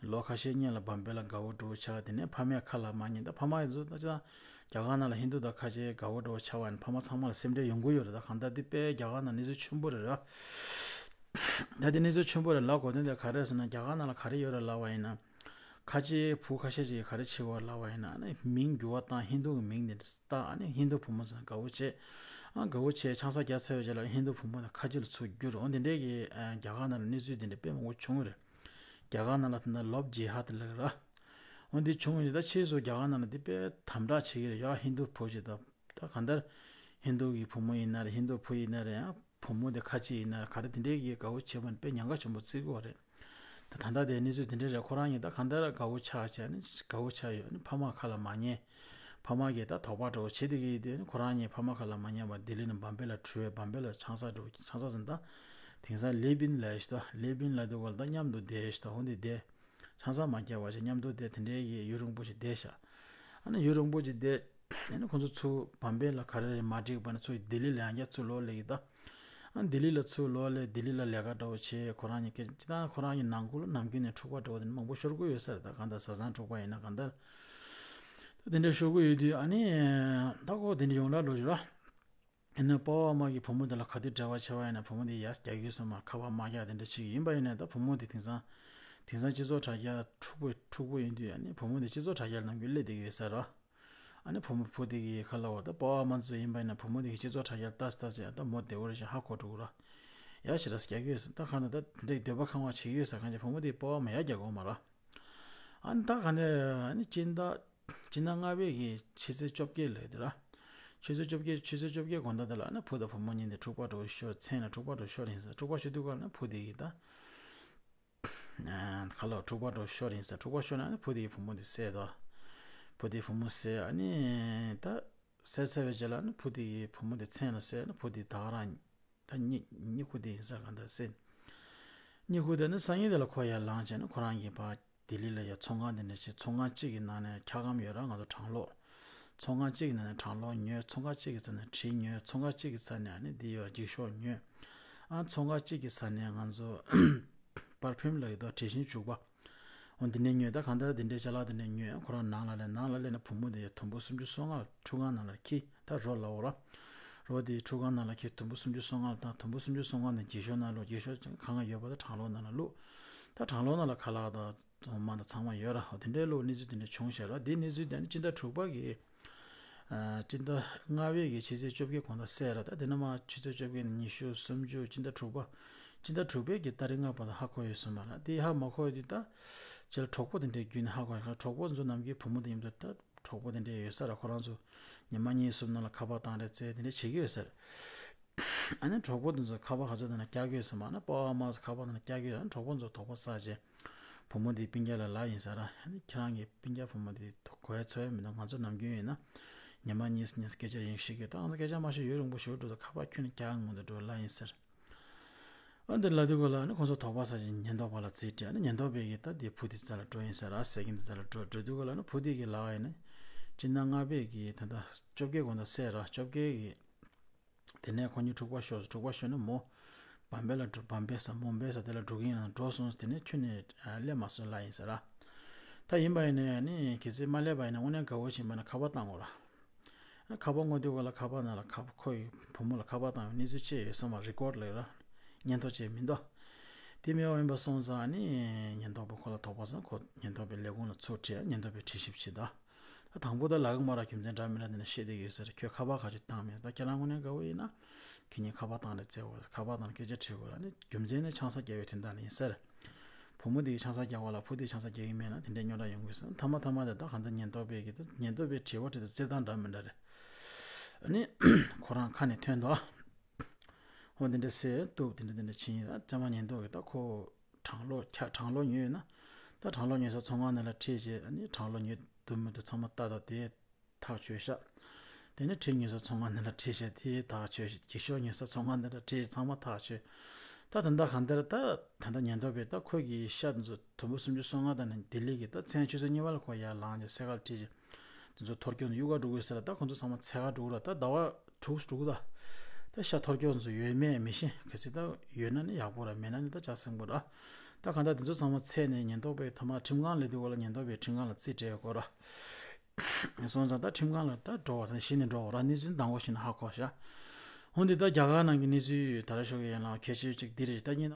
ལོ་ཁ་ཤས་སྔོན་ལ་བམ་བེ་ལ་དགའ་བོ་འདྲ་བོ་ཆགས། དེ་ནས་ཕ་མས་ཁ་ལ་མ་ཉན། ད་ཕ་མ་ཡིན་ཚོ་ད་སྤྱིར་བཏང་རྒྱ་གར་ནང་ལ་ཧིན་དུ་དང་ཁ་ཆེ་དགའ་བོ་འདྲ་བོ་ཆགས་པ་ཡིན་ན་ཕ་མ་ཚང་མ་ལ་སེམས་ཁྲལ་ཡོང་གི་ཡོད་རེད། ད་གང་ལྟར་འདི་དཔེ་རྒྱ་གར་ནང་གནས་ཚུལ་ཆེན་པོ་རེད་ར། ད་དེ་གནས་ཚུལ་ཆེན་པོ་རེད་ལབ་དགོས་དོན་དེ་ག་རེ་ཟེར་ན། རྒྱ་གར་ནང་ལ་ག་རེ་ཡོད་རེད་ལབ་པ་ཡིན་ན། ཁ་ཆེའི་བུ་ཁ་ཤས་ཅིག་གིས་ག་རེ་བྱེད་ཀྱི་ཡོད་ལབ་པ་ཡིན་ན། ཨ་ནི་མིང་འགྱུར་བ་བཏང་། ཧིན་དུ་གི་མིང་དེ་འདྲ་བཏགས། ཨ་ནི་ཧིན་དུ་བུ་མོ་ཚོ་དགའ་བོ་བྱས། ཨ་དགའ་བོ་བྱས་ཆང་ས་བརྒྱབ་ཚར་བའི་རྗེས་ལ་ཧིན་དུ་བུ་མོ་དེ་ཁ་ཆེ་ལ་ཚུར་བསྒྱུར། འོ་དེ་འདྲའི་གི་ཨ་རྒྱ་གར་ནང་ལ་གནས་ཚུལ་དེ་འདྲ་དཔེ་མང་པོ་བྱུང་རེད། རྒྱ་གར་ནང་ལ་ད་ལྟ་ལབ་ཇི་ཧད་ལབ་ར། འོ་འདི་བྱུང་ཡོད། ད་ཕྱིས་སུ་རྒྱ་གར་ནང་ལ་འདི་དཔེ་དམ་དྲག་བྱེད་ཀྱི་རེད་ཡ། ཧིན་དུ་བུ་ཅིག་དང་། ད་གང་ལྟར་ཧིན་དུ་གི་བུ་མོ་ཡིན་ན་རེད། ཧིན་དུ་བུ་ཡིན་ན་རེད། ཡང་བུ་མོ་དེ་ཁ་ཆེ་ཡིན་ན་རེད། ག་རེ་དེ་འདྲའི་གི་དགའ་བོ་བྱེད་པ་ནི་དཔེ་ཉེན་ཁ་ཆེན་པོ་བརྩི་གི་ཡོད་རེད། ད་ད་ལྟ་དེ་གནས་ཚུལ་དེ་འདྲ་རེད། ཁོ་རང་གཉིས་ད་གང་ལྟར་དགའ་བོ་ཆགས་བྱས་ནས་དགའ་བོ་ཆགས་ཡོད། ཨ་ནི་ཕ་མ་ཁ་ལ་མ་ཉན། ཕ་མ་གིས་ད་དོགས་པ་འདྲ་བོ་བྱེད་བསྡད་ཀྱི་ཡོད་དུས། ཨ་ནི་ཁོ་རང་གཉིས་ཕ་མ་ཁ་ལ་མ་ཉན་པར་ལྡི་ལི་ནས་བམ་བེ་ལ་བྲོས། བམ་བེ་ལ་ཆང་ས་འདྲ་བོ། ཆང་ས་ཟེར་ན་ད་དེང་སང་ལེ་བིན་ལབ་ཡ་ཞིག་འདུག་ལེ་བིན་ལབ་དུས་སྒང་ལ་ད་མཉམ་དུ་བསྡད་ཡ་ཞིག་འདུག་འོ་འདི་བསྡད། ཆང་ས་མ་བརྒྱབ་པ་བྱས་མཉམ་དུ་བསྡད། དེ་འདྲའི་གི་ཡུན་རིང་པོ་ཞིག་བསྡད་ཤག་ཨ་ནི་ཡུན་རིང་པོ་ཞིག་བསྡད། ཨ་ནི་ཁོང་ཚོ་ཚུར་བམ་བེ་ལ་ག་རེ་རེད་མ་འགྲིག་པ་ནས་ཚུར་ལྡི་ལི་ལ་ཡང་བསྐྱར་ཚུར་ལོག་སླེབས་ཀྱི་ད། ཨ་ལྡི་ལི་ལ་ཚུར་ལོག་སླེབས། ལྡི་ལི་ལ་ལས་ཀ་འདྲ་བོ་བྱས། ཁོ་རང་གཉིས་སྐད་ཅིག་ད་ཁོ་རང་གཉིས་ནང་ཁུལ་ལ་ནམ་རྒྱུན་ནས་འཁྲུག་པ་འདྲ་བོ་དེ་འདྲ་མང་པོ་ཤོར་གྱི་ཡོད་ས་རེད། ད་གང་ལྟར་བཟའ་ཚང་འཁྲུག་པ་ཡིན་ན་གང་ལྟར་ད་དེ་འདྲ་ཤོར་གྱི་ཡོད་དུས། ཨ་ནི་ད་ཁོ་དེ་འདྲ་ཡོངས་གྲགས་འགྲོ་བཞིན་ར། ཡིན་ན་པ་ཕ་མ་གིས་བུ་མོ་དེ་ལ་ག་དུས་འབྲེལ་བ་བྱས་པ་ཡིན་ན་བུ་མོ་དེ་ཡར་རྒྱག་གི་ཡོད་ས་མ་རེད། ཁ་པར་མ་རྒྱག་དེ་འདྲ་བྱེད་ཀྱི་ཡིན་པ་ཡིན་ན། ད་བུ་མོ་དེ་དེང་སང་དེང་སང་སྤྱི་ཚོགས་དྲ་རྒྱ་འཁྲུག་པོ་འཁྲུག་པོ་ཡིན་དུས། ཨ་ནི་བུ་མོ་དེ་སྤྱི་ཚོགས་དྲ་རྒྱ་ནང་གི་སླེབས་བསྡད་ཀྱི་ཡོད་ས་རེད། ཨ་ནི་བུ་མོ་བུ་དེ་གི་ཁ་ལ་བ་ད་པ་ཕ་མ་ཚོ་ཡིན་པ་ཡིན་ན་བུ་མོ་དེ་གི་སྤྱི་ཚོགས་དྲ་རྒྱ་ལྟ་ལྟ་བྱས། ད་མོ་བདེ་བོ་རེད་ཤག་ཧ་གོ་འགྲོ་གི་ར། ཡ་ཞེ་དྲག་རྒྱག་གི་ཡོད་ས། ད་གང་ལྟར་ད་དེ་འདྲའི་འདོད་པ་ཁེངས་པ་བྱེད་ཀྱི་ཡོད་ས། གང་ཅི་བུ་མོ་དེ་པ་ཕ་མ་ཡར་རྒྱག་གི་ཡོད་མ་རེད། ཨ་ནི་ད་ག་ནས་ཨ་ནི་སྤྱི་ཟླ་སྤྱི་ཟླ་ལྔ་པའི་གི་ཕྱི་ཚེས་བཅོ་བརྒྱད་ལབ་དེ་ར། ཕྱི་ཚེས་བཅོ་བརྒྱད་ཕྱི་ཚེས་བཅོ་བརྒྱད་དགོང་དག་དེ་ལ་ཨ་ནི་བུ་དང་བུ་མོ་གཉིས་དེ་འཁྲུག་པ་འདྲ་བོ་ཤོར། མཚན་ལ་འཁྲུག་པ་འདྲ་བོ་ཤོར་ཡིན་ས། འཁྲུག་པ་ཤོར་དུས་སྒང་ལ་བུ་དེ་གིས་ད་ཁ་ལོ་འཁྲུག་པ་འདྲ་བོ་ཤོར་ཡིན་ས། འཁྲུག་པ་ཤོར་ནས་ཨ་ནི་བུ་དེ་གིས་བུ་མོ་དེ་བསད་དོ། བུ་དེ་བུ་མོ་བསད། ཨ་ནི་ད་བསད་ཚར་བའི་རྗེས་ལ་ཨ་ནི་བུ་དེ་གིས་བུ་མོ་དེ་མཚན་ལ་བསད། ཨ་ནི་བུ་དེ་ད་ག་རང་ད་གཉིད་གཉིད་ཁུག་དེ་ཡིན་ས། གང་ལྟར་སེ་གཉིད་ཁུག་དེ་ནི་སང་ཉིན་དེ་ལ་ཁོ་ཡར་ལངས་བྱས་ནས་ཁོ་རང་གིས་ཕར་ལྡི་ལི་ལ་ཡར་ཚོང་ཁང་དེ་འདྲ་ཞིག་ཚོང་ཁང་གཅིག་གི་ནང་ནས་འཁྱག་སྒམ་ཡོད་ར། ང་ཚོ་གྲང་གློག་ཚོང་ཁང་གཅིག་གི་ནང་ནས་གྲང་གློག་ཉོས། ཚོང་ཁང་གཅིག་གི་རྩ་ནས་གྲི་ཉོས། ཚོང་ཁང་གཅིག་གི་རྩ་ནས་ཨ་ནི་འདི་ཡོད་འགྱིག་ཤོག་ཉོས། ཨ་ཚོང་ཁང་གཅིག་གི་རྩ་ནས་ང་ཚོ་པར་ཕིའུམ་ལབ་ཡོད་དོ། དྲི་ཞིམ་བྱུག་པ། འོ་འདི་ནས་ཉོས། ད་གང་ལྟར་འདི་འདྲའི་ཅ་ལག་འདི་འདྲ་ཉོས། ཁོ་རང་ནང་ལ་སླེབས། ནང་ལ་སླེབས་ནས་བུ་མོ་དེ་དུམ་བུ་སུམ་ཅུ་སོ་ལྔ་ཁྲུས་ཁང་ནང་ལ་འཁྱེར། ད་རོ་ལ་འོ་ར། རོ་དེ་ཁྲུས་ཁང་ནང་ལ་འཁྱེར། དུམ་བུ་སུམ་ཅུ་སོ་ལྔ་ལ་བཏང་། དུམ་བུ་སུམ་ཅུ་སོ་ལྔ་དེ་འགྱིག་ཤོག་ནང་བླུགས། འགྱིག་ཤོག་གང་ག་ཡོད་པ་ད་གྲང་གློག་ནང་ལ་བླུགས། ད་གྲང་གློག་ནང་ལ་ཁ་ལག་དང་འོ་མ་དང་ཚང་མ་ཡོད་ར། འོ་དེ་འདྲའི་བླུགས། གནས་ཚུལ་དེ་འདྲ་བྱུང་ཤག་ར། དེ་གནས་ཚུལ་དེ་ནི་སྤྱི་ཟླ་དྲུག་པ་གི་ཨ་སྤྱི་ཟླ་ལྔ་པའི་གི་ཕྱི་ཚེས་བཅོ་བརྒྱད་དགོང་དག་གསལ་ར། ད་དེ་ནས་མར་ཕྱི་ཚེས་བཅོ་བརྒྱད་ནས་ཉི་ཤུ་སུམ་ཅུ་སྤྱི་ཟླ་དྲུག་པ། སྤྱི་ཟླ་དྲུག་པའི་གི་ཏ་རིག་ལྔ་བར་དུ་ཧ་གོ་ཡོད་ས་མ་རེད། དེ་ཧ་མ་གོ་ཡོད་དུས་ད་ ཅེས་གྲོགས་པོ་དེ་འདྲའི་བརྒྱུད་ནས་ཧ་གོ་ཡ། གྲོགས་པོ་ཚོ་ནམ་རྒྱུན་བུ་མོ་དེ་ཡིན་དུས་ད་གྲོགས་པོ་དེ་འདྲའི་ཡོད་ས་ར། ཁོ་རང་ཚོ་ཉི་མ་གཉིས་གསུམ་ནང་ལ་ཁ་པར་བཏང་རེས་རྩེད་དེ་འདྲ་བྱེད་ཀྱི་ཡོད་ས་ར། ཨ་ནི་གྲོགས་པོ་དེ་ཚོ་ཁ་པར་ག་ཚོད་དང་ན་རྒྱག་གི་ཡོད་ས་མ་ན། པ་ཕ་མ་ཚོ་ཁ་པར་དང་ན་རྒྱག་གི་ཡོད། ཨ་ནི་གྲོགས་པོ་ཚོ་དོགས་པ་ཟ་བྱས་བུ་མོ་དེའི་སྤུན་ཀྱག་ལ་ལབ་ཡིན་ས་ར། ཨ་ནི་ཁྱེད་རང་གི་སྤུན་ཀྱག་བུ་མོ་དེ་གོ་ཡ་ཚོད་ཡ་མི་འདུག་ང་ཚོ་ནམ་རྒྱུན་ཡིན་ན་ཉི་མ་གཉིས་གཉིས་སྐད་ཆ་ཡིན་ཞིག་གི། ད་ང་ཚོ་སྐད་ཆ་མ་ཤོད་ཡུན་རིང་པོ་ཞིག་འགྲོ་དུས་ཁ་པར་ཁྱོན་ནས་རྒྱག་མི་འདུག་འགྲོ་ལབ་ཡིན་ཟེར། ཨ་འདི་ལབ་དུས་ག་ལ་ནི་ཁོང་ཚོ་དོགས་པ་ཟ་བྱས་ཉེན་རྟོག་པ་ལ་རྩིས་སྤྲད། ཨ་ནི་ཉེན་རྟོག་པས་ཀྱིས་ད་དེ་བུ་དེ་རྩ་ལ་འགྲོ་ཡིན་ཟེར་ར། ཟེར་གྱིན་དེ་རྩ་ལ་འགྲོ་འགྲོ་དུས་ག་ལ་ནི་བུ་དེ་གིས་ལབ་ཡིན་ན། སྤྱིར་ན་སྔགས་པས་ཀྱིས་ད་ལྟ་བཅོ་བརྒྱད་དགོང་དག་བསད་ར། བཅོ་བརྒྱད་ཀྱིས་དེ་ནས་ཁོང་གཉིས་འཁྲུག་པ་ཤོར། འཁྲུག་པ་ཤོར་ནས་མོ་བམ་པས་ལ་འགྲོ། བམ་པས་ས་མོམ་པས་ས་དེ་ལ་འགྲོ་གིན་ཡིན་ན་འགྲོ་སོང་། དེ་ནས་ཁྱོན་ནས་སླེབས་མ་སོང་ལབ་ཡིན་ཟེར་ར། ད་ཡིན་པ་ཡིན་ན་ཡང་ནི་གལ་སྲིད་མ་སླེབས་པ་ཡིན་ན་དངོས་གནས་དགའ་བོ་ཕྱིན་པ་ན་ཁ་པར་བཏང་དགོས་ར། ཁ་པར་སྔོག་དུས་ག་ལ་ཁ་པར་ནང་ལ་ཁ་པར་ཁོ་ཡི་བུ་མོ་ལ་ཁ་པར་བཏང་བའི་གནས་ཚུལ་བཅས་ཡོད་ས་མ་རེད། རི་ཀོཌ་ལ་ཡོད་ར། སྙན་ཐོ་བཅས་མི་འདུག་དེ་མེད་པ་ཡིན་པ་སོང་ཙང་ནི་ཉེན་རྟོག་པ་ཁོ་ལ་དོགས་པ་ཟ། ཁོ་ཉེན་རྟོག་པའི་ལས་ཁུངས་ལ་ཚུར་ཁྲིད། ཉེན་རྟོག་པས་དྲི་ཞིབ་བྱེད་ད། ད་དང་པོ་ད་ལབ་གི་མ་ར། རྒྱུ་མཚན་འདྲ་མི་འདྲ་དེ་ནས་བཤད་བསྡད་ཀྱི་ཡོད་ཟེར། ཁྱོད་ཁ་པར་ག་ཅིག་བཏང་མེད། ད་ཁྱེད་རང་དངོས་གནས་དགའ་བོ་ཡིན་ན་ཁྱེད་གཉིས་ཁ་པར་བཏང་ནས་རྩེ་དགོས། ཁ་པར་བཏང་ནས་སྐད་ཆ་དྲི་དགོས་ར། ནི་རྒྱུ་མཚན་ནི་ཆང་ས་རྒྱག་པའི་དོན་དག་ལ་ཡིན་ཟེར། བུ་མོ་དེས་ཆང་ས་རྒྱག་པ་ལ་བུ་དེས་ཆང་ས་རྒྱག་གི་མེད་ན་དེ་འདྲའི་རྙོག་དྲ་ཡོང་གི་ཟེར། མཐའ་མ་མཐའ་མ་དེ་ད་གང་ལྟར་ཉེན་རྟོག་པས་ཀྱིས་ད་ཉེན་རྟོག་པའི་དྲི་བ་དྲིས་དང་རྩེད་སྟངས་འདྲ་མི་འདྲ་རེད། ཨ་ནི་ཁོ་རང་ཁ་ནས་ཐོན་འདུག་ཨ། འོ་དེ་འདྲ་ཟེར་འདུག་དེ་འདྲ་དེ་འདྲ་བྱས་ཡིན། ད་ཚང་མ་ཉེན་རྟོག་གིས་ད་ཁོ་གྲང་གློ་ཁྱ་གྲང་གློ་ཉོས་ཡོད་ན། ད་གྲང་གློ་ཉོས་ས་ཚོང་ཁང་ནང་ལ་ཁྲིད་བྱས། ཨ་ནི་གྲང་གློ་ཉོས་འདུག་མི་འདུག་ཚང་མ་ལྟ་དང་དེ་ཐག་ཆོད་ཤག་དེ་ནས་གྲི་ཉོས་ས་ཚོང་ཁང་འདི་འདྲ་ཁྲིད་བྱས་དེ་ཐག་ཆོད་ཤག་འགྱིག་ཤོག་ཉོས་ས་ཚོང་ཁང་འདི་འདྲ་ཁྲིད་ཚང་མ་ཐག་ཆོད། ད་ད་ལྟ་གང་ལྟར་ད་ད་ལྟ་ཉེན་རྟོག་པས་ད་ཁོ་གི་ཤ་འདི་ཚོ་དུམ་བུ་སུམ་ཅུ་སོ་ལྔ་དང་ནི་ལྡི་ལི་གི་ད་མཚན་ཆུ་ཚོད་གཉིས་པ་ལ་ཁོ་ཡར་ལངས་བྱས་སེ་གལ་ཁྲིད་བྱས་འདི་ཚོ་འཐོར་སྐྱོད་གཡུག་ག་འགྲོ་དགོས་ཟེར་ལ། ད་ཁོང་ཚོ་ཚང་མ་འཚོལ་ག་འགྲོ་གི་ར། ད་ཟླ་བ་དྲུག་དྲུག་ད་ད་ཤ་འཐོར་སྐྱོད་འདི་ཚོ་ཡོད་མེད་མི་ཤེས། གལ་སྲིད་ད་ཡོད་ན་ནི་ཡག་པོ་ར། མེད་ན་ནི་ད་ཅག་སེང་པོ་ར། ད་གང་ལྟར་འདི་ཚོ་ཚང་མ་འཚོལ་ནས་ཉེན་རྟོག་པས་ཐ་མ་ཁྲིམས་ཁང་སླེབས་དུས་ག་ལ་ཉེན་རྟོག་པས་ཁྲིམས་ཁང་ལ་རྩིས་སྤྲད་དགོས་ར། སོང་ཙང་ད་ཁྲིམས་ཁང་ལ་ད་འགྲོ་བ་དང་གཞི་ནས་འགྲོ་བ་ར། གནས་ཚུལ་དང་པོ་ཞིག་ནས་ཧ་གོ་ཤག་འོན་ཏེ་ད་རྒྱ་གར་ནང་གི་གནས་ཚུལ་ད་ར་ཤོད་ཀྱི་ཡིན་ལ་གལ་ཆེ་ཅིག་འདི་རེད། ད་ཡིན་ན།